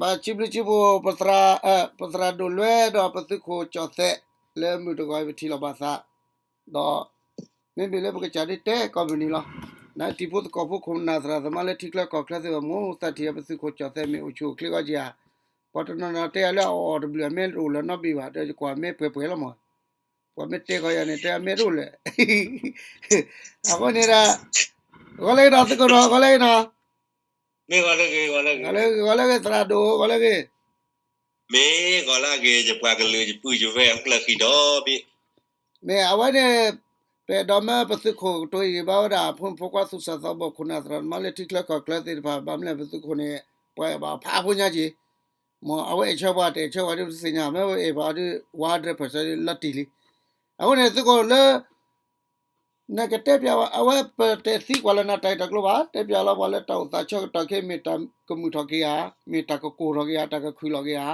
ဘၣ်စံးဘျုးစံးဖှိၣ် ပသရၣ်ဒိၣ်လွဲဒီးပသုးခိၣ်ကၠီၣ်သဲး လၢမုၢ်တဂီၤအံၤပထံၣ်လိာ်ဘၣ်သး, ဒီး မ့မ့ၢ်လၢပကစၢ်ဒ်တဲကိးမုၢ်နံၤလီၤ. နတံၤဖိသကိးဖိခိၣ်နၢ်သရၣ်သမါလၢထံချၢကီၢ်ချၢသ့ၣ်တဖၣ် မိၢ်သးထံၣ်အပသုးခိၣ်ကၠီၣ်သဲးမ့ၢ်အိၣ်ဆူၣ်အိၣ်ချ့ဂီၢ်က့ၤဧါ, ပှၤတနီၤနီၤတဲယၤလၢအအီၣ်တဘျုးအမဲတအိၣ်လၢၤနီတဘ့ၣ်ဘၣ် ဒီးယကွၢ်မဲပှဲၤပှဲၤလီၤမး, ပှၤမ့ၢ်တဲဃီယၤန့ၣ် တဲအမဲတအိၣ်လၢၤ အဃိန့ၣ်ဒီး ဂီၤလၢဂ့ၤနီၤ သုးခိၣ်နီၤ ဂီၤလၢဂ့ၤနီၤ ဂီၤလၢဂ့ၤ ဂီၤလၢဂ့ၤသရၣ်ဒိၣ် ဂီၤလၢဂ့ၤ မ့ၢ်ဂီၤလၢဂ့ၤ ယပှၤကလုာ်ယပုၢ်ယဝဲၢ်အကျၢၢ်ဃံဒီဘ့ၣ်, မ့ၢ်အဝဲန့ၣ် ပအဲၣ်ဒိးမၢပသုးခိၣ်ကတိၤယံာ်ဘၣ်ဝဲဒၣ် ဖိမုၣ်ဖိခွါသူၣ်စၢ်သးဘီၣ်ခိၣ်နၢ်သရၣ်သမါလၢထံချၢကီၢ်ချၢသ့ၣ်တဖၣ် ဘၣ်မနုၤလဲၣ်ပသုးခိၣ်န့ၣ် ပှၤအဲၣ်ဘၣ်ဖးဖိညါက့ၤ, မ့ၢ်အဝဲအဲၣ်ဆၢပှၤတအဲၣ်ဆၢပှၤဒ်ပသ့ၣ်ညါ မ့ၢ်ဝဲအဲၣ်ပှၤဒ် one hundred percent လီၤတံၢ်လံ, အဃိန့ၣ်သုးခိၣ်လၢ နကတဲပၠးဝဲ အဝဲပတဲသံကွၢ်လၢနၤတၢ်ဂ့ၢ်တၢ်ကျိၤဘၣ် တဲပၠးလီၤပှၤလၢတၢ်အိၣ်သးဆၢကတီၢ်ခဲအံၤ မ့ၢ်တၢ်ကမုာ်ထီၣ်က့ၤဧါ မ့ၢ်တၢ်ကကိၢ်ထီၣ်က့ၤဧါ တၢ်ကခုၣ်လီၤက့ၤဧါ,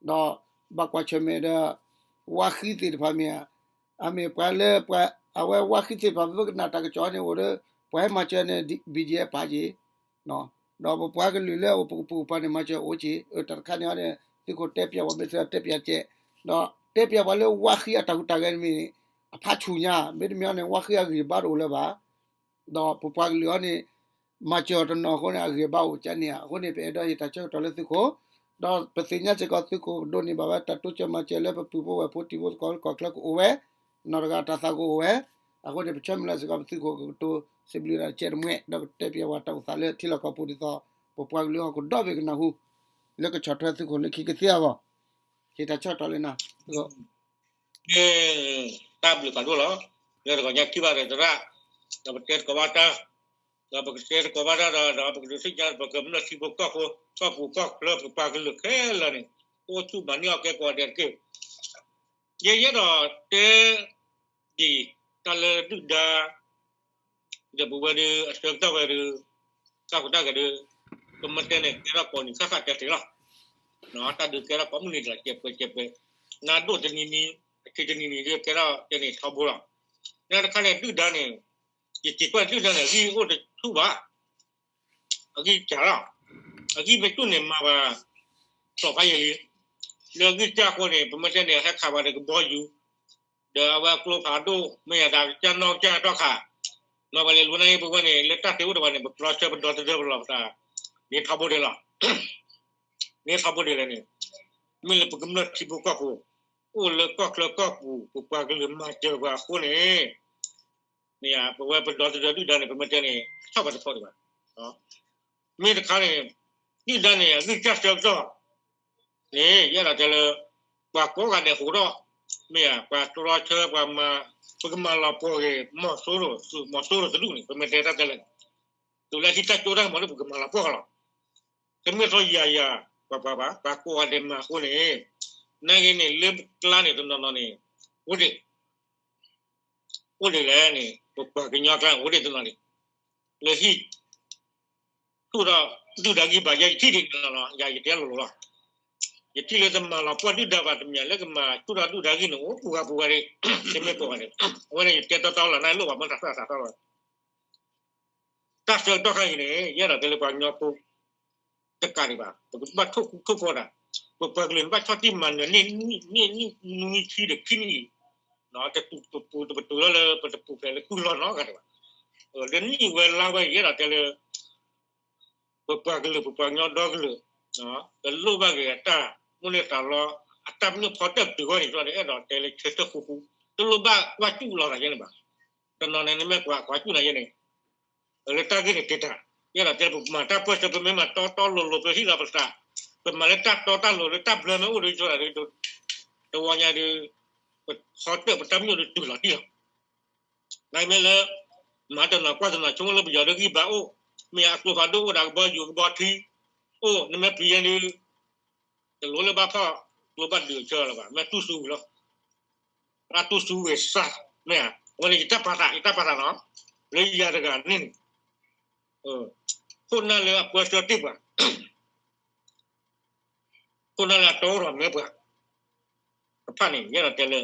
ဒီးဘၣ်ကွၢ်ဆၢၣ်မဲာ်ဒီး ဝါဃံသ့ၣ်တဖၣ်မ့ၢ်ဧါ, အမ့ၢ်ပှၤလၢပှၤ အဝဲဝါဃံသ့ၣ်တဖၣ် ပကနၣ်တၢ်ကစီၣ်န့ၣ်အိၣ်ဒီး ပှၤဟဲမၤစၢၤန့ၣ် BGF ပာ်က့ၤ ဒီးပပှၤကလုာ်လၢအအိၣ်ပကပူၤပၤန့ၣ် မၤစၢၤအိၣ်က့ၤ အတၢ်တခါန့ၣ်အီၤန့ၣ် သုးခိၣ်တဲပၠးဝဲမ့ၢ်သုတဲပၠးကဲး, ဒီးတဲပၠးပှၤလၢဝါဃံအတၢ်ဟူးတၢ်ဂဲၤန့ၣ်မ့ၢ် အဖးဆူၣ်ညါ မ့တမ့ၢ်အီၤန့ၣ် ဝါဃံအဂံၢ်အဘါတအိၣ်လၢၤဘၣ်, ဒီးပပှၤကလုာ်အီၤန့ၣ် မၤစၢၤအီၤတနီၤအဃိန့ၣ် အဂံၢ်အဘါအိၣ်ကန့ၣ်ဧါ, အဃိန့ၣ် ပအဲၣ်ဒိးဟ့ၣ်တၢ်ဆၢကတီၢ်လၢသုးခိၣ်, ဒီးပသ့ၣ်ညါစ့ၢ်ကီးသုးခိၣ်ကဒိးန့ၢ်ဘၣ်ဝဲတၢ်တိစၢၤမၤစၢၤလၢပပုၢ်ဖိဝဲၢ်ဖိတံၤဖိသကိးလၢကီၢ်ချၢကအိၣ်ဝဲ, နီၢ်တဂၤတၢ်သးကအိၣ်ဝဲ, အဃိန့ၣ် ပဆၢမုၢ်လၢ်စ့ၢ်ကီးပသုးခိၣ်ကကတိၤစံးဘျုးဒၣ်ကဲတမှဲ ဒီးကတဲပၠးဝဲတၢ်အိၣ်သးလၢထံလီၢ်ကီၢ်ပူၤဒ်သိး ပပှၤကလုာ်ဟီၣ်ခိၣ်ဒီဘ့ၣ်ကနၢ်ဟူ လၢကဆီၣ်ထွဲသုးခိၣ်လၢခံကသ့အဂီၢ်, ဟ့ၣ်တၢ်ဆၢကတီၢ်လၢနၤ တၢ်ဘျုးဖးဒိၣ်လီၤ. လၢတဂီၤညါခံဘၣ်ဒီးသရၣ်, ဒီးပတဲသကိးဘၣ်တၢ်, ဒီးပကတဲသကိးဘၣ်တၢ်ဒီး ဒီးပကဒုးသ့ၣ်ညါ ပကမျၢၢ်ထံဖိကီၢ်ဖိ ကီၢ်ပူၤကီၢ်ချၢ ပပှၤကလုာ်ခဲလၢာ်န့ၣ် အိၣ်ဆူၣ်မၤန့ၢ်အီၣ်ကဲကိးဂၤဒဲးတက့ၢ်. ယဲယအဲၣ်ဒိးတဲဒ်အံၤ, တၢ်လၢဒုၣ်ဒါ ဒီးပဝဲဒၣ်အဆၢကတီၢ်ဝဲဒၣ် တၢ်ဟူးတၢ်ဂဲၤဒီး ပမ့ၢ်တဲန့ၣ် ကဲထီၣ်ကိးနံၤဃၣ်ဃၣ်တဲတဲလီၤ. တၢ်ဒုးကဲထီၣ်ကိးမုၢ်နံၤတလး ကဲးပှဲၤကဲးပှဲၤ, နၢ်ဒိၣ်တနံၤနံၤ အထံတနံၤနံၤဒီး ကဲထီၣ်ကဲန့ၣ်ထီဘိလီၤ. လၢတခါန့ၣ် ဒုၣ်ဒါန့ၣ် ယစံးကွၢ်ဒုၣ်ဒါန့ၣ် အဂံၢ်အိၣ်တဆူၣ်ဘၣ်, အဂံၢ်စၢ်လီၤ. အဂံၢ်မ့ၢ်ဆူၣ်န့ၣ် မၤပှၤ စီၤဖးယံာ်လံ. လၢအဂံၢ်စၢ်အဃိန့ၣ် ပမ့ၢ်တဲန့ၣ် ဟဲခးပှၤဒီးကဘီယူၤ ဒီးအဝဲအကျိဖးဒိၣ် မ့ၢ်ယၤဒၣ်ကစၢ်နီၢ်ကစၢ်ထီၣ်ခး, မ့ၢ်ပှၤလဲၤလူၤနၢ်အံၤ ပဝဲန့ၣ် လၢတၢ်သ့အိၣ်ဒီးပှၤန့ၣ် ပကျီဆၢပဒီသဒၢပလီၢ်ပသး န့ၢ်ထီဘိဒဲးလီၤ. န့ၢ်ထီဘိဒဲးလဲၣ်န့ၣ် မ့ၢ်လၢပကမျၢၢ်ထံဖိကီၢ်ဖိ အိၣ်လၢကီၢ်ချၢကီၢ်ပူၤ ပပှၤကလုာ်မၤစၢၤပှၤအဃိန့ၣ် မ့ၢ်ဧါ ပဝဲပဒီသဒၢဒုၣ်ဒါန့ၣ် ပမ့ၢ်တဲန့ၣ် ဆီၣ်ပှၤတဖီတဘၣ်. မ့ၢ်တခါန့ၣ် ဒုၣ်ဒါန့ၣ် အဂံၢ်စၢ်ဆၢကတီၢ်န့ၣ် ယအဲၣ်ဒိးတဲလၢ ပှၤကိးဂၤဒဲးဟူးထီၣ် မ့ၢ်ဧါ ပှၤတြီဆၢ ပှၤမၤ ပကမၤလီၤပှီၢ်ဂ့ၤ မီၤစိရိၤ မီၤစိရိၤတဒူၣ်န့ၣ် ပမ့ၢ်တဲတၢ်တဲလၢ တုၤလၢဟံးတၢ်ကၠိတၢ်ကမီၤလၢပကမၤလီၤပှီၢ်လီၤ. တမ့ၢ်ထီၣ်ယၤယၤ ပှၤပှၤဘၣ် ပှၤကိးဂၤဒဲးမၤအဃိန့ၣ် နာ်က့န့ၣ် လၢကျါန့ၣ် တနီၤနီၤန့ၣ် အိၣ်ဒံး အိၣ်ဒံးလဲၣ်န့ၣ် ပပှၤကညီကျါန့ၣ် အိၣ်ဒံးတနီၤန့ၣ် လၢဟံၣ် ဆူၣ်ထီၣ်ဒုၣ်ဒါဂံၢ်ဘါ ယဲယထံၣ်ဒံးတနီၤနီၤ ယၤယတဲလိၤလိၤလီၤ. ယထံၣ်လၢတမၤလီၤပှီၢ်ဒုၣ်ဒါဘၣ်တမံၤ လၢကမၤဆူၣ်ထီၣ်ဒုၣ်ဒါဂံၢ်န့ၣ် အိၣ်ပူၤဂၤပူၤဂၤဒံး တမ့ၢ်ကိးဂၤဒဲး အဝဲန့ၣ် ယတဲတီတီလီၤ နလိၣ်ဘၣ်မ့ၢ်တၢ်သၣ်သးထီၣ်လီၤ တၢ်ဆၢကတီၢ်ခါအံၤန့ၣ် ယအဲၣ်ဒိးတဲလၢပှၤကညီဖိ တကးဒံးဘၣ် ပကဘၣ်ထိၣ်ဃူထိၣ်ဖိးတၢ် ပပှၤကလုာ်န့ၣ် ဘၣ်ဆီၣ်တံၢ်မၤနၢၤန့ၢ် နံၣ်နံၣ်နွံဆံဒီးခံနံၣ်အံၤ တပူၤတပူၤလၢလၢ ပတပူၤဖျဲးလၢကုၢ်လီၢ်နီတဂၤဒံးဘၣ်. လၢနံၣ်ဝဲလါဝဲ ယအဲၣ်ဒိးတဲလၢ ပပှၤကလုာ် ပပှၤကညီဒီကလုာ် တလိၣ်ဘၣ်က့ၤအတၢ်မိၣ်န့ၢ်သးလီ အတၢ်ပညိၣ်ဖီတၢၣ်ပတုာ်ဂီၢ်န့ၣ် ယအဲၣ်ဒိးတဲလၢဆၢထၢၣ်ဃူဃူ တလိၣ်ဘၣ်ကွၢ်စူၣ်လီၤသးယဲန့ၣ်ဘၣ်. တနီၤန့ၣ် နမ့ၢ်ကွၢ်ကွၢ်စူၣ်နၤယဲန့ၣ် လၢတၢ်ဂ့ၢ်န့ၣ်ကဲတၢ် ယအဲၣ်ဒိးတဲ ပမၤတၢ်ပၢၢ်ဆၢ ပမ့ၢ်မၤတီတီလိၤလိၤ ပဟ့ၣ်လီၤပသး ပမၤလၢတၢ်တီတၢ်လိၤ လၢတၢ်ဘျၢမ့ၢ်အိၣ်ဒီး ယဆိဒၣ်ဒီး တဝီညါဒီး ပဖီတၢၣ်ပတၢ်ပညိၣ်ဒီးတုၤလီၤတံၢ်လီၤ. နမ့ၢ်လၢ မၤတနီၤကွၢ်တနီၤ ဆိကမိၣ်လၢပယီၤဒီးဂံၢ်ဘါအိၣ် မ့ၢ်အကျိဖးဒိၣ်အိၣ်ဒီးကဘီယူၤကဘီထံ အိၣ် နမ့ၢ်ပျံၤယဲန့ၣ် တလိၣ်လၢဘၣ်ဖီၣ် ကျိဘၣ်ဒုးအဆၢလၢၤဘၣ် မ့ၢ်တူၢ်စူဝဲလီၤ. အတူၢ်စူဝဲစၢ် မ့ၢ်ဧါ အဝဲန့ၣ် ယတၢ်ပာ်သး ယတၢ်ပာ်သးနီၤ လၢယၤတဂၤန့ၣ်န့ၣ် ခိၣ်နၢ်လၢအပၢဆှၢတ့ၢ်ပှၤ ခိၣ်နၢ်လၢအတီထီၣ်မဲပှၤ တဖၣ်န့ၣ် ယအဲၣ်ဒိးတဲလၢ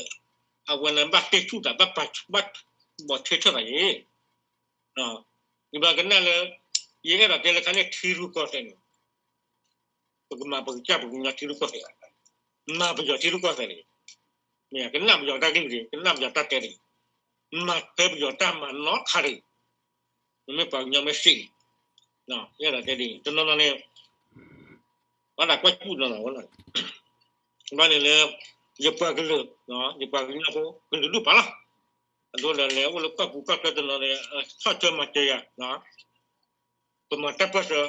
အဝဲန့ၣ်ဘၣ်တ့ၢ်ဆူၣ်သး ဘၣ်ပာ်ဆူၣ် ဘၣ်ဘီၣ်ထွဲထၢၣ်သးယဲ ယဘၣ်ကနၣ်လၢ ယအဲၣ်ဒိးတဲလၢခါန့ၣ် ထံရူၢ်ကီၢ်သဲးန့ၣ် ပကမၤပကစၢ်ပကညီထံရူၢ်ကီၢ်သဲး, မၤပယီၤထံရူၢ်ကီၢ်သဲးတဂ့ၤ, မ့ၢ်ဧါ, ကနၣ်ပယီၤတၢ်ကလုၢ်တဂ့ၤ, ကနၣ်ပယီၤတၢ်တဲတဂ့ၤ, မၤထွဲပယီၤတၢ်မၤနီတခါတဂ့ၤ, မ့မ့ၢ်ပှၤကညီမ့ၢ်စံး, ယအဲၣ်ဒိးတဲဒ်အံၤ တနီၤနီၤန့ၣ် ဘၣ်သးကွၢ်ကူၣ်နီၤနီၤဝဲလီၤ, ဘၣ်န့ၣ်လၢ ယပှၤကလုာ်, ယပှၤကညီဖိ ကလုာ်ဒူၣ်ပာ်လီၤ, အဒိဒီးလဲၤအိၣ်လၢကီၢ်ပူၤကီၢ်ချၢတနီၤန့ၣ် ဆီၣ်ထွဲမၤစၢၤယၤ, ပမၤတၢ်ပၢၢ်ဆၢ,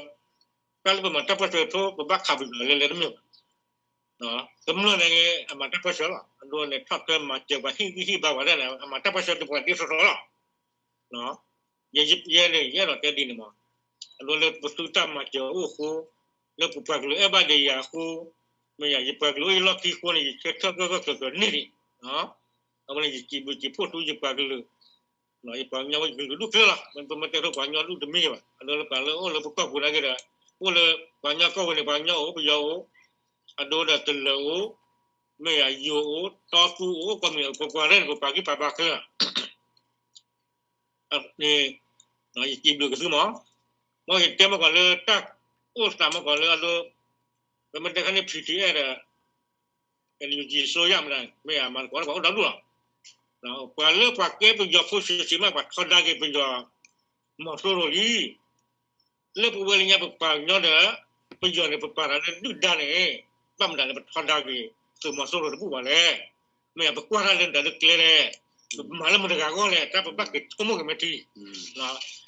တၢ်လၢပမၤတၢ်ပၢၢ်ဆၢအထိ ပဘၣ်ခးပယီၤလဲၤလဲၤတမ့ၢ်ဘၣ်, ကမျၢၢ်န့ၣ် အမၤတၢ်ပၢၢ်ဆၢလီၤ, အဒိန့ၣ် ဆီၣ်ထွဲမၤစၢၤပှၤဟံၣ်ဂံၢ်ဟံၣ်ဘါပှၤဒၣ်န့ၣ် အမၤတၢ်ပၢၢ်ဆၢဒ်ပှၤဒ်သိးသိးလီၤ, ယဲန့ၣ် ယအဲၣ်ဒိးတဲဒ်န့ၣ်မး, အဒိလၢပသုတၢ်မၤစၢၤအိၣ်အဃိ, လၢပပှၤကလုာ်အဲၣ်ဘၣ်ဒီးယၤအဃိ, မ့ၢ်ယၤ ယပှၤကလုာ်အိၣ်ယလီၢ်ခံအဃိန့ၣ် ယဆၢထၢၣ်ဂၢၢ်ဂၢၢ်ကျၢၤကျၢၤန့ၢ်ဒံး, အဝဲန့ၣ် ယစံးဘျုးစံးဖှိၣ်ဆူယပှၤကလုာ်, ယပှၤကညီဖိ ယကလုာ်ဒူၣ်ကျၢၢ်လီၤ, ပမ့ၢ်တဲထီၣ်ပှၤကညီဒူၣ်တမ့ၢ်ဘၣ်, အဒိလၢပှၤလၢအိၣ်လၢပကီၢ်ပူၤနာ်က့ဒီး, အိၣ်လၢပှၤကညီကီၢ်ပူၤန့ၣ် ပှၤကညီအိၣ် ပယီၤအိၣ်, အဒိဒီးတလၢၤအိၣ်, မ့ၢ်ယၤယိၤအိၣ် တီသူအိၣ် ကီၢ်မံၤအိၣ် ပှၤကွၢ်ရဲၣ်န့ၣ် ပပာ်ဂံၢ်ပာ်ဘါခဲလၢာ် န့ၣ်, ယစံးဘျုးက့ၤသုမး, မ်ယတဲမ့ၢ်ကီးလၢတၢ်အိၣ်သးမ့ၢ်ကီးလၢအဒိ, ပမ့ၢ်တဲခါန့ၣ် ဖံထံအဲၣ်ဒီး NUG အစိုးရမ့ၢ်ဒၣ် မ့ၢ်မၤသကိးပှၤအိၣ်ဒီဒူၣ်လီၤ, ပှၤလၢပှၤကဲပယီၤဖိဆံးဆံးမး ပှၤထီဒါက့ၤပယီၤ မီၤစိရိၤလံ လၢပဝဲလၢညါပပှၤကညီဒီး ပယီၤန့ၣ် ပပာ်တၢ်လၢဒုၣ်ဒါန့ၣ် ဘၣ်မတၤလၢပထီဒါက့ၤ သုးမီၤစိရိၤတဘူၣ်ဘၣ်လဲၣ်, မ့ၢ်ယၤပကွၢ်တၢ်လၢမတၤလၢကျဲလဲၣ်, ပမၤလၢမတၤတဂၤအဂီၢ်လဲၣ်, တၢ်ပဘၣ်က့ၤဆိကမိၣ်က့ၤမ့ၢ်ထံ,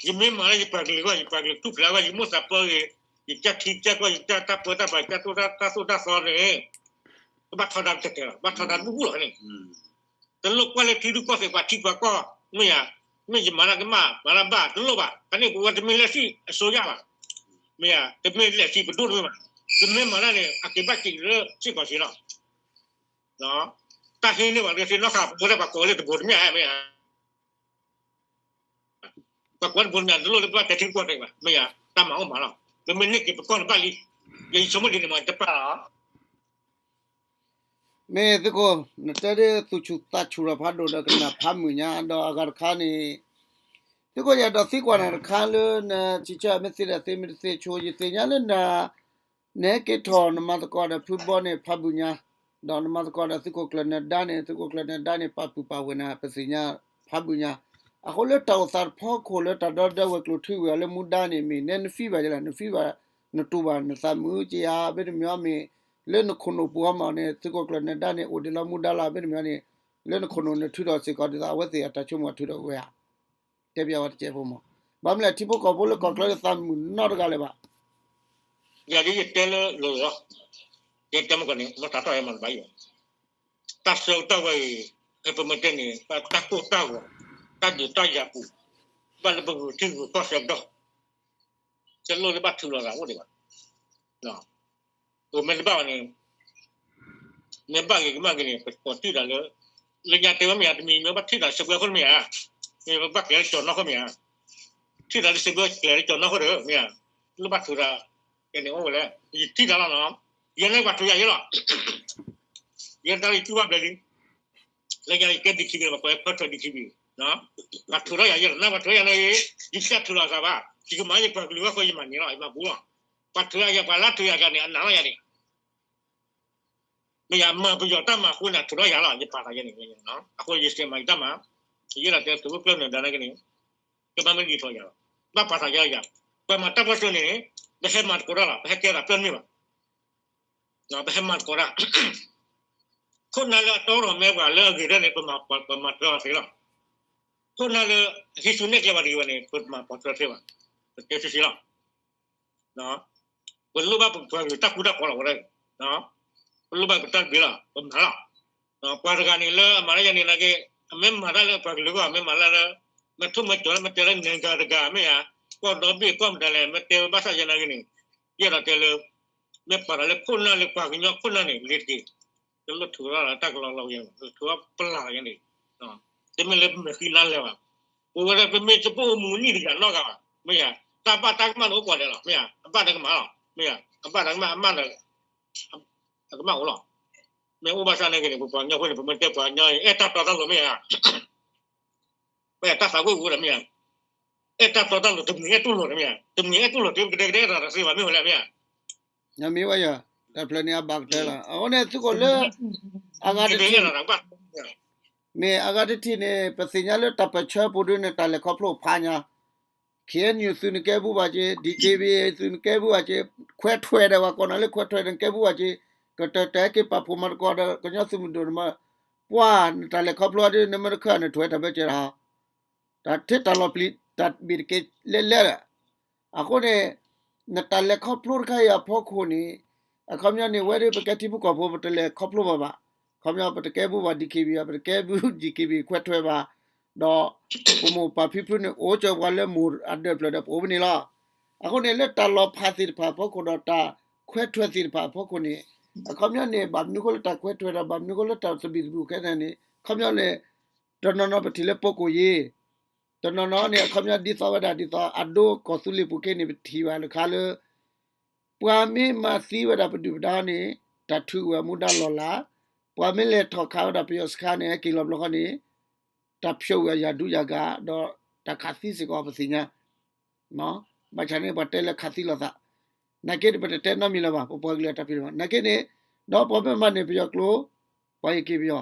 ယမ့ၢ်မၤလၢယပှၤကလုာ်အဂီၢ် ယပှၤကလုာ်ထူၣ်ဖျဲးအဂီၢ် ယမိၣ်သးပၢဂ့ၤ, ယကၢ်ထံကၢ်ကီၢ် ယကၢ်တၢ်ပၢတၢ်ပြး ယကၢ်သိၣ်တၢ်သိၣ်တၢ်သီန့ၣ် ကဘၣ်ထီဒါကတဲာ်လီၤ ဘၣ်ထီဒါတဘူၣ်လီၤန့ၣ် တလိၣ်ကွၢ်လၢထံရူၢ်ကီၢ်သဲးပှၤထံပှၤကီၢ် မ့ၢ်ဧါ, မ့ၢ်ယမၤတၢ်ကမၣ် မၤတၢ်ဘၣ် တလိၣ်ဘၣ်, ဖဲန့ၣ်ပဝဲတမ့ၢ်လၢစံၣ်အစိုးရဘၣ်, မ့ၢ်ဧါ, တမ့ၢ်လၢစံၣ်ပဒိၣ်တမ့ၢ်ဘၣ်, တမ့ၢ်မၤတၢ်န့ၣ် အက့ၤဘၣ်စံးလၢစ့ၢ်ကီးစ့ၢ်လီၤ, တၢ်ဟ့ၣ်န့ၢ်ပှၤတဂ့ၤစ့ၢ်နီၢ်ဃာ် ပဝဲဒၣ်ပှၤကိးဝဲလၢတဘိတမ့ၢ်ဧါ, မ့ၢ်ဧါ ပှၤကွၢ်တဘိန့ၣ် တလိၣ်လၢပဘၣ်တဲထံကီၢ်သဲးဘၣ်, မ့ၢ်ဧါ, တၢ်မၤအိၣ်မးလီၤ, ပမ့ၢ်န့ၢ်က့ၤပကီၢ်န့ၣ်ဘၣ်လံ, ယဆိကမိၣ်ဒ်န့ၣ်မး တပာ်လီၤ မ့ၢ်သုးခိၣ် နတဲဒ်သူၣ်ဆူၣ်သးဆူၣ်ဒီးဖးဒိၣ်ဒီးကနၣ်ဖးမုာ်ညါ ဒီးအဂၤတခါန့ၣ် သုးခိၣ်ယအဲၣ်ဒိးသံကွၢ်နၤတခါလၢနဆံးဆၢမ့ၢ်သ့ဒီးသ့မ့ၢ်တသ့ဆိ ယသ့ၣ်ညါလၢန နဟဲက့ၤထီၣ်နမၤသကိးဒီးဖုဘီန့ၣ်ဖးဘုၣ်ညါ, ဒီးနမၤသကိးဒီးသုးခိၣ်ကျၢၢ်နၢၤဒါန့ၣ် သုးခိၣ်ကျၢၢ်နၢၤဒါန့ၣ် ပာ်ပုၢ်ပာ်ဝဲၢ်နၤ ပသ့ၣ်ညါဖးဘုၣ်ညါ, အဃိလၢတၢ်အိၣ်သးတဖီခိၣ်လၢတၢ်ဒီဒၢဝဲၤကျိၤထံဝဲၤအီၤလၢမူဒါန့ၣ် မ့ၢ်နဲနဖံဘၣ်ယဲလၢ နဖံဘၣ် နတူၢ်ဘၣ်နသးမုာ်ကယၤ မ့တမ့ၢ်အီၤမ့ၢ် လၢနခိၣ်နူာ်ပူၤအီၤမ့ၢ်န့ၣ် သုးခိၣ်ကျၢၢ်နၢၤဒါန့ၣ် အိၣ်ဒံးလီၤမူဒါလီၤ မ့တမ့ၢ်အီၤန့ၣ် လၢနခိၣ်နူာ်နထုးထီၣ်စ့ၢ်ကီးဒ်သိးအဝဲသ့ၣ်အတၢ်ဆိကမိၣ်အထုးထီၣ်ဝဲဧါ, တဲပျးဝဲတစဲးဖိမး, ဘၣ်မနုၤလဲၣ် ထံဖိကီၢ်ဖိလၢကီၢ်ချၢသးမုာ်နီတဂၤလၢၤဘၣ် ယၤဒ်ယတဲလၢလီၤလီၤ, ယတဲမ့ၢ်ကီးန့ၣ် မ့ၢ်တၢ်ထီၣ်ယဲမၤတဘၣ်အံၤဘၣ်, တၢ်ဆၢကတီၢ်ဝဲအံၤ ဖဲပမ့ၢ်တဲန့ၣ် တၢ်ကိၢ်တၢ်ဂီၤ တၢ်ဒုးတၢ်ယၤပူၤ ဘၣ်လၢပဂုာ်ထံဂုာ်ကီၢ်ဆၢကတီၢ် တလိၣ်လၢဘၣ်ထုးလီၤသးအိၣ်ဒံးဘၣ်, ပမ့ၢ်တဘၣ်ဘၣ်န့ၣ် မ့ၢ်ဘၣ်ဂ့ၤကမၣ်ဂ့ၤန့ၣ် ပကိးထံၣ်တၢ်လၢ လၢညါတဲဝဲမ့ၢ်ဧါ တမံၤမ့ၢ်ဘၣ်ထံၣ်တၢ်စံးဘျုးခိၣ်မ့ၢ်ဧါ, မ့ၢ်ဘၣ်ကျဲၤလၢကၠီၤနီၢ်ခိၣ်မ့ၢ်ဧါ, ထံၣ်တၢ်လၢစံးဘျုးကျဲၤလၢကၠီၤနီၢ်ခိၣ်ဒီးမ့ၢ်ဧါ, လၢဘၣ်ထုးတၢ် ကဲန့ၣ်အိၣ်ဝဲလဲၣ် ယထံၣ်တၢ်လီၤနီၤ, ယဲန့ၣ်ပှၤထုးယၤယဲလီၤ, ယဲတၢ်လၢယတူၢ်ဘၣ်ဘျဲၣ်လံ လၢညါယကဲ DKB ပှၤကိးဝဲ ဖၢထွဲ DKB, ပှၤထုးထီၣ်ယၤယဲလီၤ နပှၤထုးယၤန့ၣ် ယတထုးလီၤသးဘၣ် ယကမၤယပှၤကလုာ်ဘၣ်ဃိယမၤန့ၣ်လီၤ ယမၤဘူးလီၤ, ပှၤထုးယၤ ပှၤလၢထုးယၤတဂၤန့ၣ် အနာ်လီၤယၤန့ၣ် မ့ၢ်ယမၤပယီၤတၢ်မၤအဃိန့ၣ် ထုးထီၣ်ယၤလီၤ ယပာ်သးယဲန့ၣ်, အဃိယစံးမၤယတၢ်မၤ, ယအဲၣ်ဒိးတဲသုးခိၣ်ကျၢၢ်နၢၤဒါန့ၣ်က့န့ၣ်, ကဘၣ်မ့ၢ်ဒ်သိးယၤလီၤ, ဘၣ်ပာ်သးယဲယၤ, ပှၤမၤတၢ်ပၢၢ်ဆၢန့ၣ် ပဟဲမၤသကိးတၢ်လီၤ ပဟဲကဲသးပျၢၢ်မ့ၢ်ဘၣ် ပဟဲမၤသကိးတၢ်, ခိၣ်နၢ်လၢအတီဒီးမဲပှၤလၢအဂ့ၤဒၣ်န့ၣ် ပမၤတြီသ့လီၤ, ခိၣ်နၢ်လၢ ဟံးဆူၣ်နဲၣ်ကျဲပှၤတဂ့ၤဘၣ်န့ၣ် ပမၤပှၤတြီသ့ဘၣ်, ပတဲဆံးဆံးလီၤ ပလိၣ်ဘၣ်ပပှၤကလုာ်တၢ်ဃူတၢ်ဖိးလီၤဝဲဒၣ်, ပလိၣ်ဘၣ်ပတၢ်တဘ့ၣ်လီၤ ပမၤလီၤ, ပှၤတဂၤန့ၣ်လၢအမၤတၢ်ယဲန့ၣ်နာ်က့, အမ့ၢ်မၤတၢ်လၢပှၤကလုာ်အဂီၢ် မ့ၢ်မၤလၢ, မ့ၢ်ထိၣ်မ့ၢ်ကီၤလၢမ့ၢ်တဲလၢနဂၤတဂၤမ့ၢ်ဧါ, ကီၢ်ဒီဘ့ၣ်ကီၢ်မတၤလဲၣ် မ့ၢ်တဲဝဲဘၣ်ဆၣ်ယဲနာ်က့န့ၣ်, ယအဲၣ်ဒိးတဲလၢ, မ့ၢ်ပာ်သးလၢခိၣ်နၢ်လၢပှၤကညီခိၣ်နၢ်န့ၣ် လ့ၤတက့ၢ်, တလိၣ်ထုးထီၣ်လၢတၢ်ကလီကလီယဲန့ၣ် ထုးထီၣ်ပလၢ်ယဲန့ၣ်, တမ့ၢ်လၢပမဲာ်ဃံလါလဲၤဘၣ်, ပဝဲဒၣ်ပမ့ၢ်တဘၣ်အိၣ်မူနံၣ်တဂၤနီတဂၤဘၣ်, မ့ၢ်ဧါ, တၢ်ဘၣ်တၢ်ကမၣ်န့ၣ်အိၣ်ကိးဂၤဒဲးလီၤ မ့ၢ်ဧါ, အဘၣ်တၢ်ကမၣ် အမၣ်တၢ်ကမၣ်, အကမၣ်အိၣ်လီၤ, မ့ၢ်အိၣ်ဘၣ်ဆၣ်နာ်က့န့ၣ် ပပှၤကညီဖိန့ၣ် ပမ့ၢ်တဲပှၤကညီအဲၣ်တၢ်တီတၢ်လိၤမ့ၢ်ဧါ, ပအဲၣ်တၢ်သးဝံၣ်ဝံၤဒီးမ့ၢ်ဧါ, အဲၣ်တၢ်တီတၢ်လိၤ တမံၤအဲၣ်တူၢ်လိာ်ဒီးမ့ၢ်ဧါ, တမံၤအဲၣ်တူၢ်လိာ် တကဒဲကဒဲအဲၣ်တၢ်တသ့ဘၣ်မ့ၢ်ဝဲလဲၣ်မ့ၢ်ဧါ, မ့ၢ်ဝဲယၤ, တၢ်ဖျၢၣ်န့ၣ်အဘၣ်ကတၢၢ်လီၤ. အဃိန့ၣ် သုးခိၣ်လၢ အဂၤတထံၣ် မ့ၢ်အဂၤတထံၣ်န့ၣ် ပသ့ၣ်ညါလၢတၢ်ပၢၢ်ဆၢပူၤဒ်န့ၣ် တၢ်လဲၤခီဖျိဖးညါ ခ့ၣ်အဲၣ်ယူၣ် သုးနကဲဘူးဘၣ်က့ၤ, ဒံၣ်က့ဘံၣ် သုးနကဲဘူးဘၣ်က့ၤ, ခွဲးထွဲးဒီးပှၤကိးနီၤလၢခွဲးထွဲးဒီးနကဲဘူးဘၣ်က့ၤ, ကတၢၢ်တၢၢ်ဟဲက့ၤပာ်ဖှိၣ်မၤသကိးဒီး ကညီသုးမုၢ်ဒိၣ်န့ၣ်မး, ပှၤနတၢ်လဲၤခီဖျိဒ်နမ့ၢ်တခၢၣ်န့ၣ် ထွဲတၢ်ဘၢကဲတဟါ တၢ်ထဲတၢ်လီၤပျံၤ တၢ်ဘ့ၣ်တက့ၢ်လဲၣ်လဲၣ်ဒီး, အဃိန့ၣ် နတၢ်လဲၤခီဖျိတခါအံၤအဖီခိၣ်န့ၣ်, အခီပညီန့ၣ် ဝဲဒၣ်ပကဲထံဖိကီၢ်ဖိ ပတလဲၤခီဖျိဘၣ်ဘၣ်, အခီပညီပတကဲဘူးဘၣ် ဒံၣ်က့ဘံၣ် ပတကဲဘူး ဒံၣ်က့ဘံၣ် ခွဲးထွဲးဘၣ်, ဒီးပမိၢ်ပၢ်ဖံဖုန့ၣ် အိၣ်ကၢၤပှၤလၢမိၢ်အဒၢးဖျၢၣ်ဒီးပအိၣ်ဖဲန့ၣ်လီၤ. အဃိန့ၣ် လၢတၢ်လီၤဖးသ့ၣ်တဖၣ်အဖီခိၣ်ဒီးတၢ်ခွဲးထွဲးသ့ၣ်တဖၣ်အဖီခိၣ်န့ၣ်, အခီပညီန့ၣ် ဘၣ်မနုၤဃိလၢတၢ်ခွဲးထွဲးဒီး ဘၣ်မနုၤဃိလၢတၢ်သဘံၣ်သဘုၣ်ခဲအံၤန့ၣ်, အခီပညီန့ၣ် တနီၤနီၤပထံၣ်လၢပကိၣ်ယ့ၤ, တနီၤနီၤန့ၣ် အခီပညီဒ်သိးဝဲဒၣ်ဒ်သိး အဒိကီၢ်သူလ့ၤပူၤခဲအံၤန့ၣ် ပထံၣ်ဘၣ်တခါလၢ ပှၤမ့ၢ်မၤသံဝဲဒၣ်ပဒုၣ်ပဒါန့ၣ် တၢ်ထုးဝဲအမူဒါလီၢ်လၤ, ပှၤမ့ၢ်လဲၤထီၣ်ခးဝဲဒၣ်ပယီၤစခါန့ၣ် ဟဲက့ၤလီၤဘျီဃီန့ၣ် တၢ်ဖျိးဝဲအယၤဒူယၤဂၤ ဒီးတၢ်ခးသံစ့ၢ်ကီးပသ့ၣ်ညါ ဘၣ်ဆၣ်န့ၣ် ပှၤတဲလၢခးသံလိာ်သး, နာ်က့န့ၣ် ပတတဲနီတမံၤလၢၤဘၣ် ပပှၤကလုာ်အတၢ်ဖံးတၢ်မၤ, နာ်က့န့ၣ် ဒီးပှၤမ့ၢ်မၤန့ၢ်ပယီၤကျိ, ပှၤဟ့ၣ်က့ၤပယီၤ, ဒီး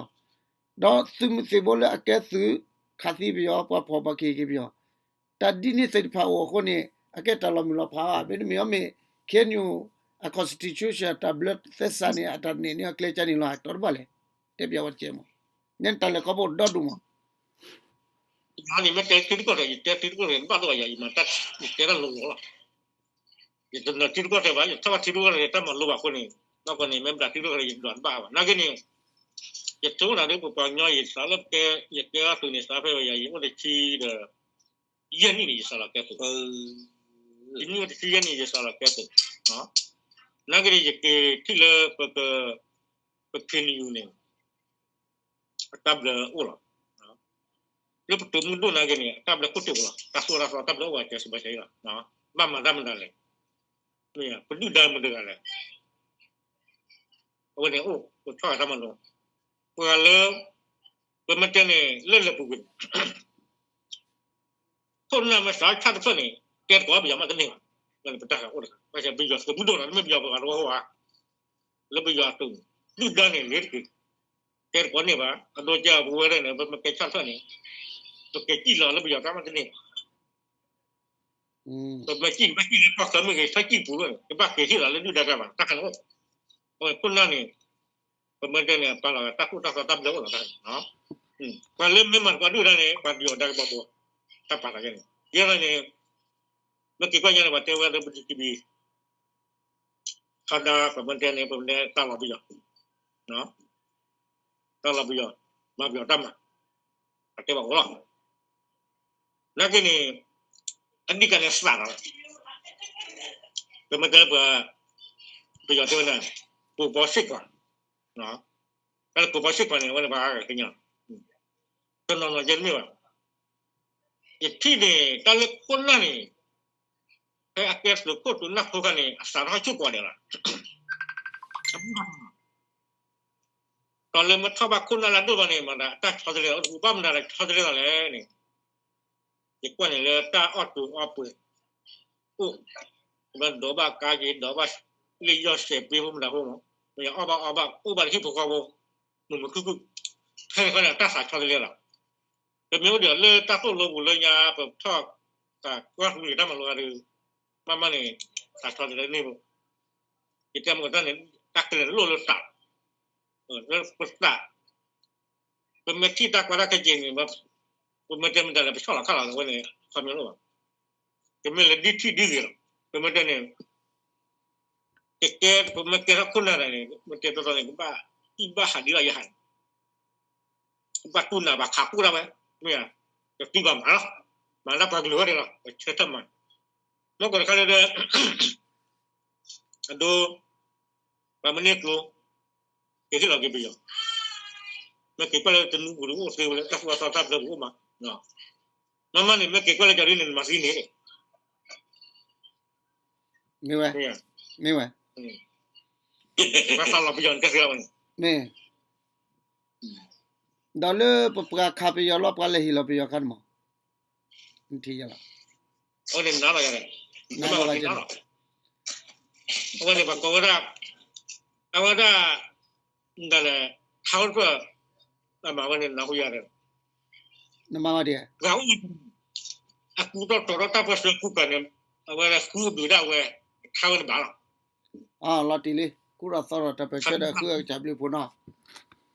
သုးမုၢ်သံၣ်ဘိလၢအကဲသုး ခးသံပယီၤ ပှၤဖီၣ်ပှၤကဟ့ၣ်က့ၤပယီၤ, တၢ်ဒ်န့ၣ်သ့ၣ်တဖၣ်အိၣ်အဃိန့ၣ် အကဲတၢ်လီၤမုၢ်လီၤဖးဘၣ်, မ့တမ့ၢ်အီၤမ့ၢ် ခ့ၣ်အဲၣ်ယူၣ် အ constitution တၢ်ဘျၢသဲစးန့ၣ် အတၢ်နဲၣ်န့ၢ်အကျဲကါန့ၣ်လီၤ တီတဘၣ်လဲၣ်, တဲပျးဝဲတကဲမး, န့ၣ်တၢ်လဲၤခီဖျိဒီဒူၣ်မး ယၤန့ၣ် မ့ၢ်တဲထံတကီၢ်ဒီး ယတဲထံတကီၢ်ဒီး ယဘၣ်လိာ်ဘၣ်ယၤ ယမၤတၢ် ယတဲတၢ်လိၤလိၤလီၤ. ယတနၢၤထံတကီၢ်တဲဘၣ် ယထီၣ်ဘၣ်ထံတကီၢ်ဒီး တၢ်မၤလိဘၣ်အဃိန့ၣ် နီၢ်ကီၢ်န့ၣ် မ့ၢ်မတၤထံတကီၢ်ဒီး ယဒွးတဘၣ်ဘၣ်. နာ်က့န့ၣ် ယဆိကမိၣ်ဒီး ပပှၤကညီ ယစးလၢကဲ ယကဲအီၤသုးန့ၣ် စးဖဲဝဲယၤ ယအိၣ်တဆံဒီး ယဲၢ်နံၣ်န့ၣ် ယစးလီၤကဲသုး, ယနံၣ်အိၣ်တဆံယဲၢ်န့ၣ် ယစးလီၤကဲသုး, နာ်က့န့ၣ် ယက့ၤထံၣ်လၢ ပ ပ ပ ခ့ၣ်အဲၣ်ယူၣ် န့ၣ် အတၢ်ဘျၢအိၣ်လီၤ. လၢပတုာ်မုၢ်ဒိၣ်နာ်က့န့ၣ် အတၢ်ဘျၢခိၣ်တိာ်လီၤ. တၢ်သိၣ်တၢ်သီတၢ်ဘျၢအိၣ်ဝဲစဲးစဲးလီၤ. ဘၣ်မၤတၢ်မနုၤလဲၣ်, ပဒုၣ်ဒါမတၤတဂၤလဲၣ်, အဝဲန့ၣ်အိၣ် ပဆီၣ်ဂၤတၢ်မၤလိ, ပှၤလၢ ပမ့ၢ်တဲန့ၣ် လၢလၢပူၤကွံာ်န့ၣ် ခိၣ်နၢ်မ့ၢ်စးဆၣ်တဖျၢၣ်န့ၣ် တဲသကိးပယီၤမးတန့ၢ်ဘၣ်, ပတၢ်ဃာ်အိၣ်တခါ, ဘၣ်ဆၣ်ပယီၤသုးမုၢ်ဒိၣ်နီၤ တမ့ၢ်ပယီၤပှၤတဝီဘၣ်, လၢပယီၤအသုးန့ၣ် ဒုၣ်ဒါန့ၣ်ဂ့ၤတက့ၢ်, တဲသကိးန့ၢ်ဘၣ်, အဒိကပဝဲဒၣ်န့ၣ် ပမ့ၢ်ကဲဆၣ်တဖျၢၣ်န့ၣ် ပကစံၣ်လီၤလၢပယီၤတၢ်မးတန့ၢ်ဘၣ်, ပမ့ၢ်စံၣ် ပစံၣ်လၢကီၢ်ချၢမ့ၢ်ဂ့ၤ ထီၣ်စံၣ်ပူၤလီၤန့ၣ် ကဘၣ်က့ၤဟ့ၣ်လီၤလၢဒုၣ်ဒါတၢ်ဘၣ် တၢ်ခါန့ၣ်အိၣ်, အဝဲခိၣ်နၢ်န့ၣ် ပမ့ၢ်တဲန့ၣ် ပာ်လီၤတၢ်သိၣ်တၢ်သီတၢ်ဘျၢအိၣ်လီၤတၢ်န့ၣ်, ပှၤလၢမ့ၢ်မၤသကိးဒုၣ်ဒါန့ၣ် ပှၤပယီၤဒါကဘီဘိ တၢ်ပာ်လီၤကဲန့ၣ်, ယဲန့ၣ် မ့ၢ်က့ၤကွၢ်ညါန့ၣ် ပှၤတဲဝဲလၢပဒုးကံဘံ ခါဒါ ပမ့ၢ်တဲန့ၣ် ပမ့ၢ်တဲတၢ်လီၤပယီၤ, တၢ်လီၤပယီၤ မၤပယီၤတၢ်မၤ, ပတဲဘၣ်အိၣ်လီၤ. နာ်က့န့ၣ် အဒံၣ်ကါန့ၣ်သၣ်လီၤ, ပမ့ၢ်တဲပှၤ ပယီၤတဲဝဲဒၣ် ကိုယ်ပေါင်းစ့ကွာ်, တၢ်လၢ ကိုယ်ပေါင်းစ့ကွာ် န့ၣ် အဝဲန့ၣ်ပှၤအါဂၤကညီ, တနီၤနီၤယဲမ့ၢ်ဘၣ်, ယထံၣ်န့ၣ် တၢ်လၢခိၣ်နၢ်န့ၣ် ဖဲအကဲသုးခိၣ်သုးနၢ်ဖိခါန့ၣ် အသးထီၣ်ဆူၣ်ကွာ်ဒဲးလီၤ. တၢ်လၢမ့ၢ်ထီၣ်ဘၣ်ခိၣ်နၢ်လၢအဒိၣ်ဘၣ်န့ၣ် မတၤတၢ်ဆီတလဲလီၤ, ဘၣ်မတၤတၢ်ဆီတလဲလီၤလဲၣ်န့ၣ်, ယကွၢ်န့ၣ်လၢတၢ်အီၣ်တူာ်အီပှဲၤ အိၣ်, ဒိးဘၣ်ကါက့ၤ ဒိးဘၣ်လ့ၣ်ယီၢ်စဲးပှ့ၤဖိမတၤဖိမး, မ့ၢ်အီၣ်ဘၣ်အီဘၣ် အိၣ်ဘၣ်တဟံၣ်ဖိဃီဖိ, မုာ်မုာ်ခုၣ်ခုၣ်, ဖဲန့ၣ်ခီန့ၣ် တၢ်သးဆီတလဲလီၤ. ပမ့ၢ်အိၣ်ဒီးလၢတၢ်သိၣ်လိပူၤလၢညါ ပထီၣ်သးကွၢ်ဃုာ်တၢ်မၤလိအါဒုး, မ့မ့ၢ်န့ၣ် သးဆီတလဲန့ၣ်ဘၣ်, ယတဲမ့ၢ်တၢ်န့ၣ် တၢ်ကလဲၤလိၣ်လၢသး, လၢပသး, ပမ့ၢ်ထံၣ်တၢ်ကီတၢ်ခဲက့ၤန့ၣ် ပမ့ၢ်တဲမ့ၢ်တၢ်လဲၣ် ပဆီၣ်လီၤခါလီၤဝဲန့ၣ် ခီပညီလီၤဘၣ်, ပမ့ၢ်လဲၤဒ်ထံၣ်ဒ်ဂ့ၤလီၤ, ပမ့ၢ်တဲန့ၣ် ကကဲ ပမ့ၢ်ကဲထီၣ်ခိၣ်နၢ်တဂၤန့ၣ် မ့ၢ်တဲတီတီန့ၣ် ကဘၣ်အံၣ်ဘၣ်ဟးဒ်လီၤယဟးန့ၣ်, ကဘၣ်တူၢ်နးဘၣ်ခးကူၣ်တၢ်ဝဲ, မ့ၢ်ဧါ, ကသံဘၣ်မၤလီၤ, မၤလၢပှၤကလုာ်ဝဲဒၣ်လီၤ ပဆၢထၢၣ်မၤ, မ့ၢ်ကီးတခါလၢဒီး အဒိ ပှၤမ့ၢ်န့ၢ်ကျိ ကဟ့ၣ်လီၤက့ၤပယီၤ, မ့ၢ်က့ၤကွၢ်လၢတနူပူၤတအိၣ်သ့ဝဲလၢ တၢ်သိၣ်တၢ်သီတၢ်ဘျၢပူၤအိၣ်မး, မ့မ့ၢ်န့ၣ် မ့ၢ်က့ၤကွၢ်လၢကၢ်ဒ်န့ၣ် နမၤသံန့ၣ် မ့ၢ်ဝဲ, မ့ၢ်ဝဲ, ပှၤသးလီၤပယီၤန့ၣ် ကဲသ့လီၤဝဲန့ၣ်, မ့ၢ်, ဒီးလၢပပှၤခးပယီၤလီၤ ပှၤလဲၤဟ့ၣ်လီၤပယီၤခါန့ၣ်မး, နထံၣ်ယလီၤ, နလီၤဘၣ်ကဲ, နလီၤဘၣ်ကဲလီၤ, အဝဲန့ၣ်ပှၤကိးဝဲဒၣ်, အဝဲဒၣ်, ဒ်လဲၣ်, ထါအိၣ်တဖျၢၣ်, အမၤဝဲန့ၣ်နၢ်ဟူယၤဒီး, နမၤဝဲဒ်, ပှၤအိၣ်, အကူထီၣ်တီၤထီၣ်တၢ်ပၢၢ်ဆၢကူပၤန့ၣ်, အဝဲဒၣ်ကူဒုးဒၣ်ဝဲ, ထါဝဲန့ၣ်ဘၣ်လီၤ. အလီၤတံၢ်လံ, ကူထီၣ်သီထီၣ်တၢ်ပၢၢ်ဆၢဒီးဃုအကစၢ်ဘျုးဖှိၣ်နီၤ,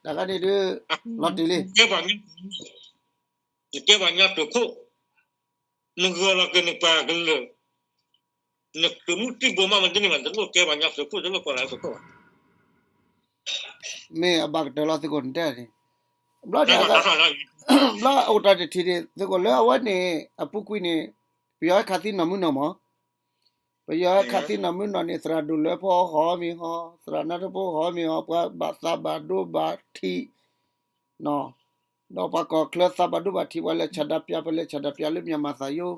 တၢ်ခါန့ၣ်ဒုး, လီၤတံၢ်လံ. နကဲပှၤကညီသုးခိၣ်, နဂၢၢ်လီၤက့ၤနပှၤကလုာ်, နသုးမုၢ်သံၣ်ဘိမးမနုၤန့ၣ်မး တလိၣ်ကဲပှၤကညီသုးခိၣ် တလိၣ်ကိးလၢသုးခိၣ်ဘၣ်. မ့ၢ်အဘၣ်ကတၢၢ်လီၤသုးခိၣ်န့ၣ်တဲန့ၣ်, ဘျီ, ဘျီအိၣ်တၢ်တထံၣ်န့ၣ် သုးခိၣ်လၢအဝဲန့ၣ် အပူၤကွံာ်န့ၣ်, ပယီၤဟဲခးသံနီၢ်မုၢ်နီၢ်မး, ပယီၤဟဲခးသံနီၢ်မုၢ်နီၢ်န့ၣ် သရၣ်ဒိၣ်လွဲဖီဟီမ့ၢ်ဟီ, သရၣ်နါထီၣ်ဖိဟီမ့ၢ်ဟီ, ပှၤဘၣ်သးဘၣ်ဒိဘၣ်ထံး, ဒီးပှၤကီၢ်ချၢသးဘၣ်ဒိဘၣ်ထံး ပှၤလဲၤဆန္ဒပြ ပလဲၤဆန္ဒပြလၢ မြန်မာ့သံရုံး,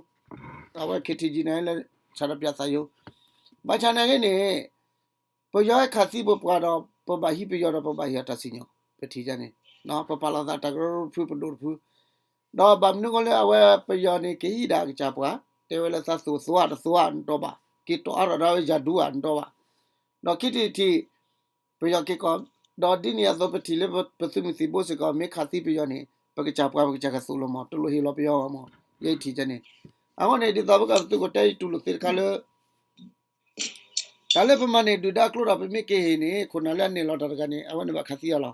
အဝဲ KTG န့ၣ် လဲၤဆန္ဒပြသံရုံး, ဘၣ်ဆၣ်နာ်က့န့ၣ်, ပယီၤဟဲခးသံပပှၤဒီး ပဘၣ်ဟံးပယီၤဒီးပဘၣ်ဟ့ၣ်အီၤတၢ်စံၣ်ညီၣ်, ပထံၣ်န့ၣ်, ပပာ်လီၤသးတၢ်ကရၢကရိတဖု ပဒိၣ်တဖု, ဒီးဘၣ်မနုၤဃိလၢအဝဲပယီၤန့ၣ် ကဟံးဒၣ်အကစၢ်ပှၤ, တဲဝဲလၢသးသူၣ်သွါတသွါနတီဘၣ်, က့ၤတီၢ်အါထီၣ်ဒၣ်ဝဲယၤဒူဧါနတီဘၣ်, ဒီးခံထံၣ်တထံၣ် ပယီၤက့ၤကီၢ်, ဒီးဒ်န့ၣ်အသိးပထံၣ်လၢပသုးမုၢ်သံၣ်ဘိစ့ၢ်ကီး မ့ၢ်ခးသံပယီၤန့ၣ် ပကစၢ်ပှၤပကစၢ်ကသိၣ်လိာ်မး တလိၣ်ဟ့ၣ်လီၤပယီၤမး, ယဲအံၤထံၣ်န့ၣ်, အဃိန့ၣ် ဒ်သိးပကသုးခိၣ်တဲယတူၢ်လိာ်သ့တခါလၢ တၢ်လၢပမၤန့ၢ်ဒုၣ်ဒါကျိဒီး ပမ့ၢ်က့ၤဟ့ၣ်န့ၣ် ခိၣ်နၢ်လၢအနဲၣ်လီၤတၢ်တဂၤန့ၣ် အဝဲန့ၣ်ဘၣ်ခးသံအီၤလီၤ.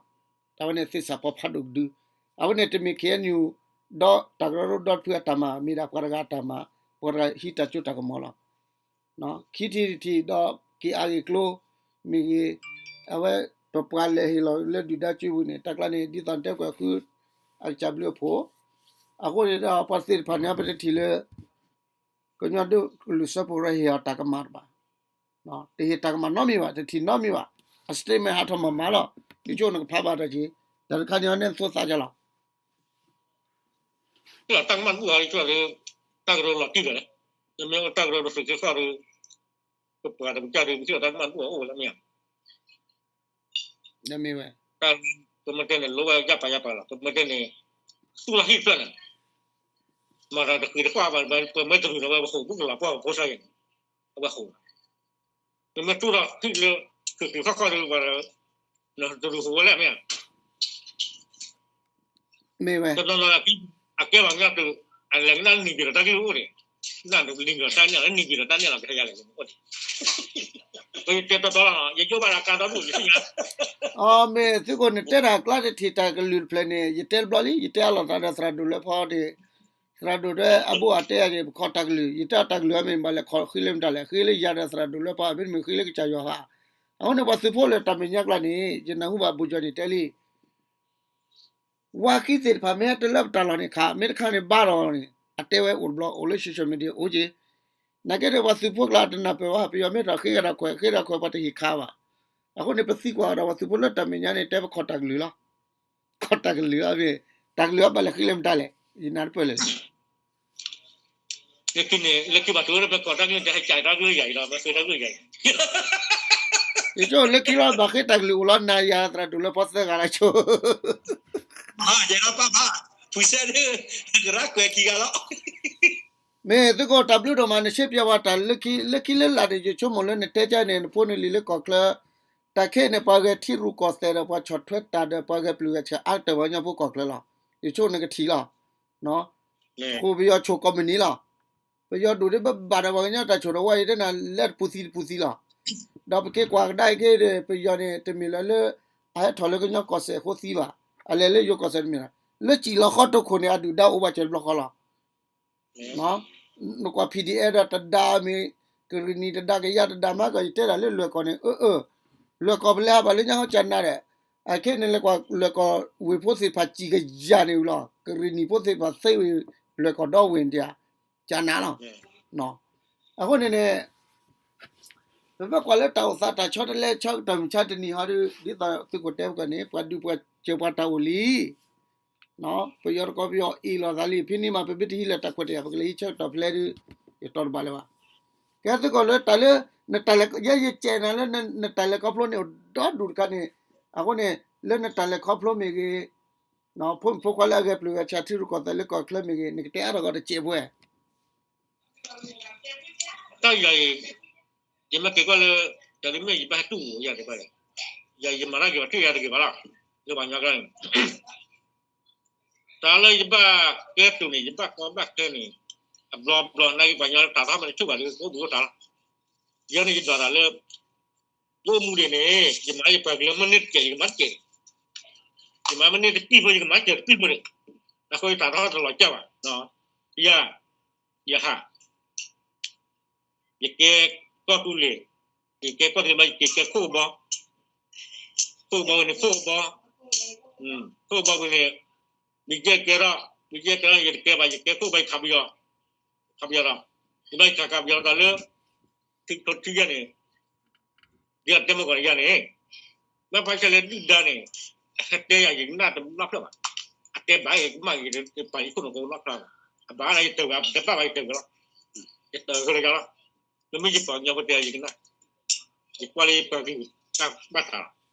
တၢ်ဝဲန့ၣ်သ့ၣ်စၢ်ဖီဖးဒိၣ်ကဒု, အဝဲန့ၣ်တမ့ၢ် KNU ဒီးတၢ်ကရၢကရိဒီတဖုအတၢ်မၤ, မ့ၢ်ဒၣ်ပှၤတဂၤအတၢ်မၤ, ပှၤတဂၤဟံးတၢ်စိတၢ်ကမီၤလီၤ. ခံထံၣ်တထံၣ်ဒီးက့ၤအါဂ့ၢ်ကျိမ့ၢ်ဂ့ၤ, အဝဲပပှၤလဲၤဟ့ၣ်လီၤလၢဒုၣ်ဒါစုပူၤန့ၣ် တၢ်ကျါန့ၣ် ဒ်သိးတဲကွဲးဃု အကစၢ်ဘျုးအဖှိၣ်, အဃိန့ၣ်ဒီးပှၤသ့ၣ်တဖၣ်န့ၣ် ပတထံၣ်လၢ ကညီဒိၣ်ကလုာ်စၢဖှိၣ်ရဟ့ၣ်အီၤတၢ်ကမၣ်တဘၣ်, တဟ့ၣ်တၢ်ကမၣ်နီတမံၤဘၣ်, တထံၣ်နီတမံၤဘၣ်, အ statement ဟးထီၣ်မၤမၤလီၤ, ဒ်ကၠိနကဖးဘၣ်ဒီးက့ၤ, တၢ်တခါန့ၣ်အီၤန့ၣ်သိသးကလီၤ. တၢ်ကမၣ်တဘူၣ်အီၤဒ်သိးဒီး တၢ်ကရၢလီၤတံၢ်လီၤလဲၣ်, နမ့ၢ်အိၣ်တၢ်ကရၢပသုးက့ဃီဒီး ပပှၤတကစၢ်ဒီး ပထံၣ်အီၤတၢ်ကမၣ်တဘူၣ်အီၤအိၣ်ဝဲလၢမ့ၢ်ဧါ. မ့ၢ်ဝဲ ပမ့ၢ်တဲန့ၣ် လိဝဲယၢ်ပာ်ယၢ်ပာ်လီၤ, ပမ့ၢ်တဲန့ၣ် သူၣ်လီၤဟံၣ်တဖျၢၣ်န့ၣ် မၤတၢ်တဃံးတဃာ်ဘၣ်, ပမ့ၢ်တဂ့ၤဒီးဝဲပဃိာ်ဘူးကလီၤပှၢ်ပဖိစၢ်ယဲၢ်န့ၣ်, အဝဲဃိာ်, ပမ့ၢ်တူၢ်ဒီးဟံၣ်လၢ ဃံးဃံးဃီၣ်ဃီၣ်ဒီး ပှၤတရူးဃိာ်ဝဲလၢမ့ၢ်ဧါ. မ့ၢ်ဝဲ တနီၤနီၤ အကဲပှၤကညီသုး အလဲၤကနၣ်လၢနံၤက့ၤဒီးတၢ်ဂ့ၢ်အိၣ်န့ၣ်, နၢ်နံၤက့ၤဒီးတၢ်န့ၣ်လီၤ, နံၤက့ၤဒီးတၢ်န့ၣ်လီၤ ကဟဲယၤလဲၣ်အိၣ်န့ၣ်, ယတဲတီတီလီၤ, ယယိၣ်ဘၣ်လၢကါဒီဒူၣ်ယသ့ၣ်ညါ. အမ့ၢ်သုးခိၣ်န့ၣ် တဲတၢ်ကျါတထံၣ်တၢ်ကလုၢ်တဖျၢၣ်န့ၣ် ယတဲတဘျီလံ, ယတဲအလီၤသးဒီးသရၣ်ဒိၣ်လွဲဖီဒီး သရၣ်ဒိၣ်ဒီးအဘိအတဲအီၤန့ၣ် ပခိးတၢ်ကလုၢ်, ယတဲတၢ်ကလုၢ်အမ့ၢ်ဘၣ်လဲၤခိးဃ့လၢမတၤလဲၣ်, ဃ့လၢယၤဒီးသရၣ်ဒိၣ်လွဲဖီ မ့တမ့ၢ်ဃ့လၢကစၢ်ယွၤဧါ. အဃိန့ၣ် ပှၤသုးဖိလၢတၢ်မဲာ်ညါကျါန့ၣ် ယနၢ်ဟူဘၣ် ဘိၣ်ကၠီၣ်န့ၣ်တဲလံ ဝါဃံသ့ၣ်တဖၣ်မ့ၢ်ဟဲတလၢပတၢ်လီၢ်န့ၣ်ခါ မ့ၢ်တခါန့ၣ်ဘါလီၤန့ၣ် အတဲဝဲအိၣ်တဘျီ အိၣ်လၢ social media အိၣ်က့ၤ. နာ်က့ဒီးပှၤသုးဖိကျါတနၢ်ပၢၢ်ဘၣ်, ပယီၤမ့ၢ်တၢ်ဃ့ကဒီးခွဲး ဃ့ဒီးခွဲးပှၤတဟ့ၣ်ခါဘၣ်. အဃိန့ၣ် ပသံကွၢ်ဒီးပှၤသုးဖိလၢတၢ်မဲာ်ညါန့ၣ် တဲပခိးတၢ်ကလုၢ်လီၤ. ခိးတၢ်ကလုၢ်အမ့ၢ် တၢ်ကလုၢ်အဘၣ်လဲၤဃ့လၢမတၤလဲၣ်, ယနၢ်တပၢၢ်လၢ လၢခံန့ၣ် လၢခံဘၣ်တုၤဝဲလၢပကိးတၢ်ကလုၢ် တဟဲကၠးတၢ်ကလုၢ်ယၤအံၤလီၤ, ပဃ့တၢ်ကလုၢ်ယၤအံၤ. ယဆိလၢခံလီၤ ဘၣ်ဃ့တၢ်ကလုၢ်အိၣ်လီၤ နၤယၤသရၣ်ဒိၣ်လၢဖီသၢဂၤလၢဆိ ယဲလီၤပၢ်ပၢ်, ဖုစဲဒၣ်, ကရၢကွဲးခံဂၤလီၤ. မ့ၢ်သုးခိၣ်တၢ်ဘျုးဒိၣ်မး နရှဲပၠးဝဲတၢ်လၢခံ လၢခံလၢလာ်န့ၣ် ယဆိကမိၣ်လၢနတဲကါန့ၣ် နဖိနလံၤလၢကီၢ်ချၢ, တၢ်ခဲအံၤန့ၣ် ပှၤဂဲၤထံရူၢ်ကီၢ်သဲးဒီး ပှၤဆီၣ်ထွဲတၢ်ဒီး ပှၤဂဲၤပျုၢ်ဂဲၤဆၢအါကတၢၢ်ပှၤကညီဖိကီၢ်ချၢလီၤ. ယဆိကမိၣ်နကထံၣ်လီၤ. ဃိပယီၤဆိၣ်ကိးမုၢ်နံၤလီၤ. ပယီၤဒိၣ်ဒ်ဘၣ်ဘၣ်ဒီးပှၤကညီတၢ်ဆိၣ်ဒီးဝဲအံၤ တနၤလဲၤတပူၤသံတပူၤသံလီၤ. ဒီးပက့ၤကွၢ်ကဒါအံၤက့ၤဒီး ပယီၤန့ၣ် တမ့ၢ်လၢလၢ အဟဲထီၣ်လၢကညီကီၢ်စဲၣ်အဃိသံဘၣ်. အလဲၤလၢယိၤကီၢ်စဲၣ်တမ့ၢ်လီၤ. လၢစံၣ်လီၤဃီတိခိၣ်န့ၣ် အဒုၣ်ဒါအိၣ်ဘၣ်စၢၤတဘျီဃီလီၤ. နကွၢ် PDF ဒီးတဒါမ့ၢ် ကရံၣ်နံၣ်တဒါ ကယၤတဒါမးကီး ယတဲဒၣ်လၢလွဲၢ်ကီၢ်န့ၣ် အၢ အၢ လွဲၢ်ကီၢ်ပလဲၤဟးဘၣ်လၢညါဟီၣ်ကၠနါဒီး အခဲန့ၣ်လဲၤကွၢ်လွဲၢ်ကီၢ်ဝ့ၢ်ဖိသ့ၣ်တဖၣ်စံၣ်ကယၤန့ၣ်ဝံၤလီၤ. ကရံၣ်နံၣ်ဖိသ့ၣ်တဖၣ်သ့ဝံၤ လွဲၢ်ကီၢ်ဒီဝ့ၢ်န့ၣ်တယၤ ကၠနါလီၤ. အဃိန့ၣ်န့ၣ် ပမ့ၢ်ကွၢ်လၢတၢ်အိၣ်သးတၢ်ဆီတလဲ ဆၢကတီၢ်မုၢ်ဆါတနံၤဟီဒီး ဒ်သိးသုးခိၣ်တဲပကီၢ်န့ၣ် ပှၤဒုးပှၤစၢၤပှၤတၢ်အိၣ်လံ ပယီၤတကီၢ်ပယီၤအ့ၣ်လိာ်သးလံ ဖဲန့ၣ်မး ပမ့ၢ်တဟံးလၢတၢ်ခွဲးတၢ်ယာ် ပကလဲၤဟံးဆၢကတီၢ်ဖဲလဲၣ်ဒီး ယတီတဘၣ်လၢၤဘၣ်. ကဲသုးခိၣ်လၢတၢ်လၢ နတၢ်လဲၤ ယဲယကဲနၤလၢနတၢ်လဲၤခီဖျိန့ၣ် အိၣ်ဒီဒူၣ်တခါန့ၣ် အဃိန့ၣ် လၢနတၢ်လဲၤခီဖျိမ့ၢ်ဂ့ၤ ဖိမုၣ်ဖိခွါလၢအဂဲၤပျုၢ်ဂဲၤဆၢထံရူၢ်ကီၢ်သဲးလၢကီၢ်ချၢမ့ၢ်ဂ့ၤ နကတဲအါထီၣ်ကီးတစဲးပှဲၤ တၢ်ယၤအံၤ ယမ့ၢ်က့ၤကွၢ်လၢ တၢ်ဒ်မ့ၢ်ယဘၣ်ဟဲတူၢ်မူးယၤတဂ့ၤဘၣ်, ယၤယမၤတၢ်ဂ့ၤဘၣ် ထံၣ်ယၤတဂ့ၤဘၣ်လီၤ, လၢပှၤကညီကျါန့ၣ် တၢ်လၢယဘၣ်ကဲတိၤန့ၣ် ယဘၣ်ကီဘၣ်ခဲန့ၣ် အဘျီဘျီ နာ်က့ပှၤကညီတၢ်ထီၣ်မးန့ၣ် ဆိၣ်ဂၤဒီး ကအိၣ်ဘှံးအိၣ်သါလီၤ, ယၤန့ၣ်ယဒွးတၢ်လၢ ယအိၣ်မူဒံးန့ၣ် ယမၤယပှၤကလုာ်လၢမ့ၢ်န့ၢ်တကဲး ယကမၤတကဲး, ယမၤမ့ၢ်န့ၢ်တကံၢ်ဖိ ယကမၤတကဲးတကံၢ်ဖိန့ၣ်, အဃိယတၢ်ထီၣ်တလီၤကၢ်ဘၣ်, ယၤ, ယဟး ယကဲကီၢ်သူလ့ၤ, ယကဲကီၢ်သူလ့ၤဘၣ် ယကဲခိၣ်ကဘီ, ခိၣ်ကဘီဝဲန့ၣ် ခိၣ်ကဘီ, ခိၣ်ကဘီဝဲန့ၣ် ဘံကဲကဲထီၣ် ဘံကဲကဲထီၣ် ယတကဲဘၣ် ယကဲခိၣ်ကဘီ ယခးပယီၤ, ခးပယီၤဒီး ယဘၣ်ယခးခးပယီၤဒီးလၢ ထံထီထံယဲၢ်န့ၣ် ဒ်အတဲမ့ၢ်ကီးန့ၣ်ယဲၢ်န့ၣ်, ဘၣ်ဖဲဆဲးလၢဒုၣ်ဒါန့ၣ် အဟဲတဲယၤ ယကနၣ်တဘျီဖျၢၣ်ဘၣ်, အတဲဘၣ်ယကမၣ် ယပာ်ယခိၣ်နူာ်ကိးဘျီဖျၢၣ်ဘၣ်, အဘၣ်ယတၢ်ဝဲ တဘၣ်ဘၣ်ယတၢ်ဝဲလီၤ, ယတၢ်ဝဲလၢယၤလီၤ, မ့မ့ၢ်ယပှၤကညီဖိတဲယကနၣ်, ယကွၢ်လၢယပှၤကလုာ်တၢ်ဘၣ်တၢ်လီၤ,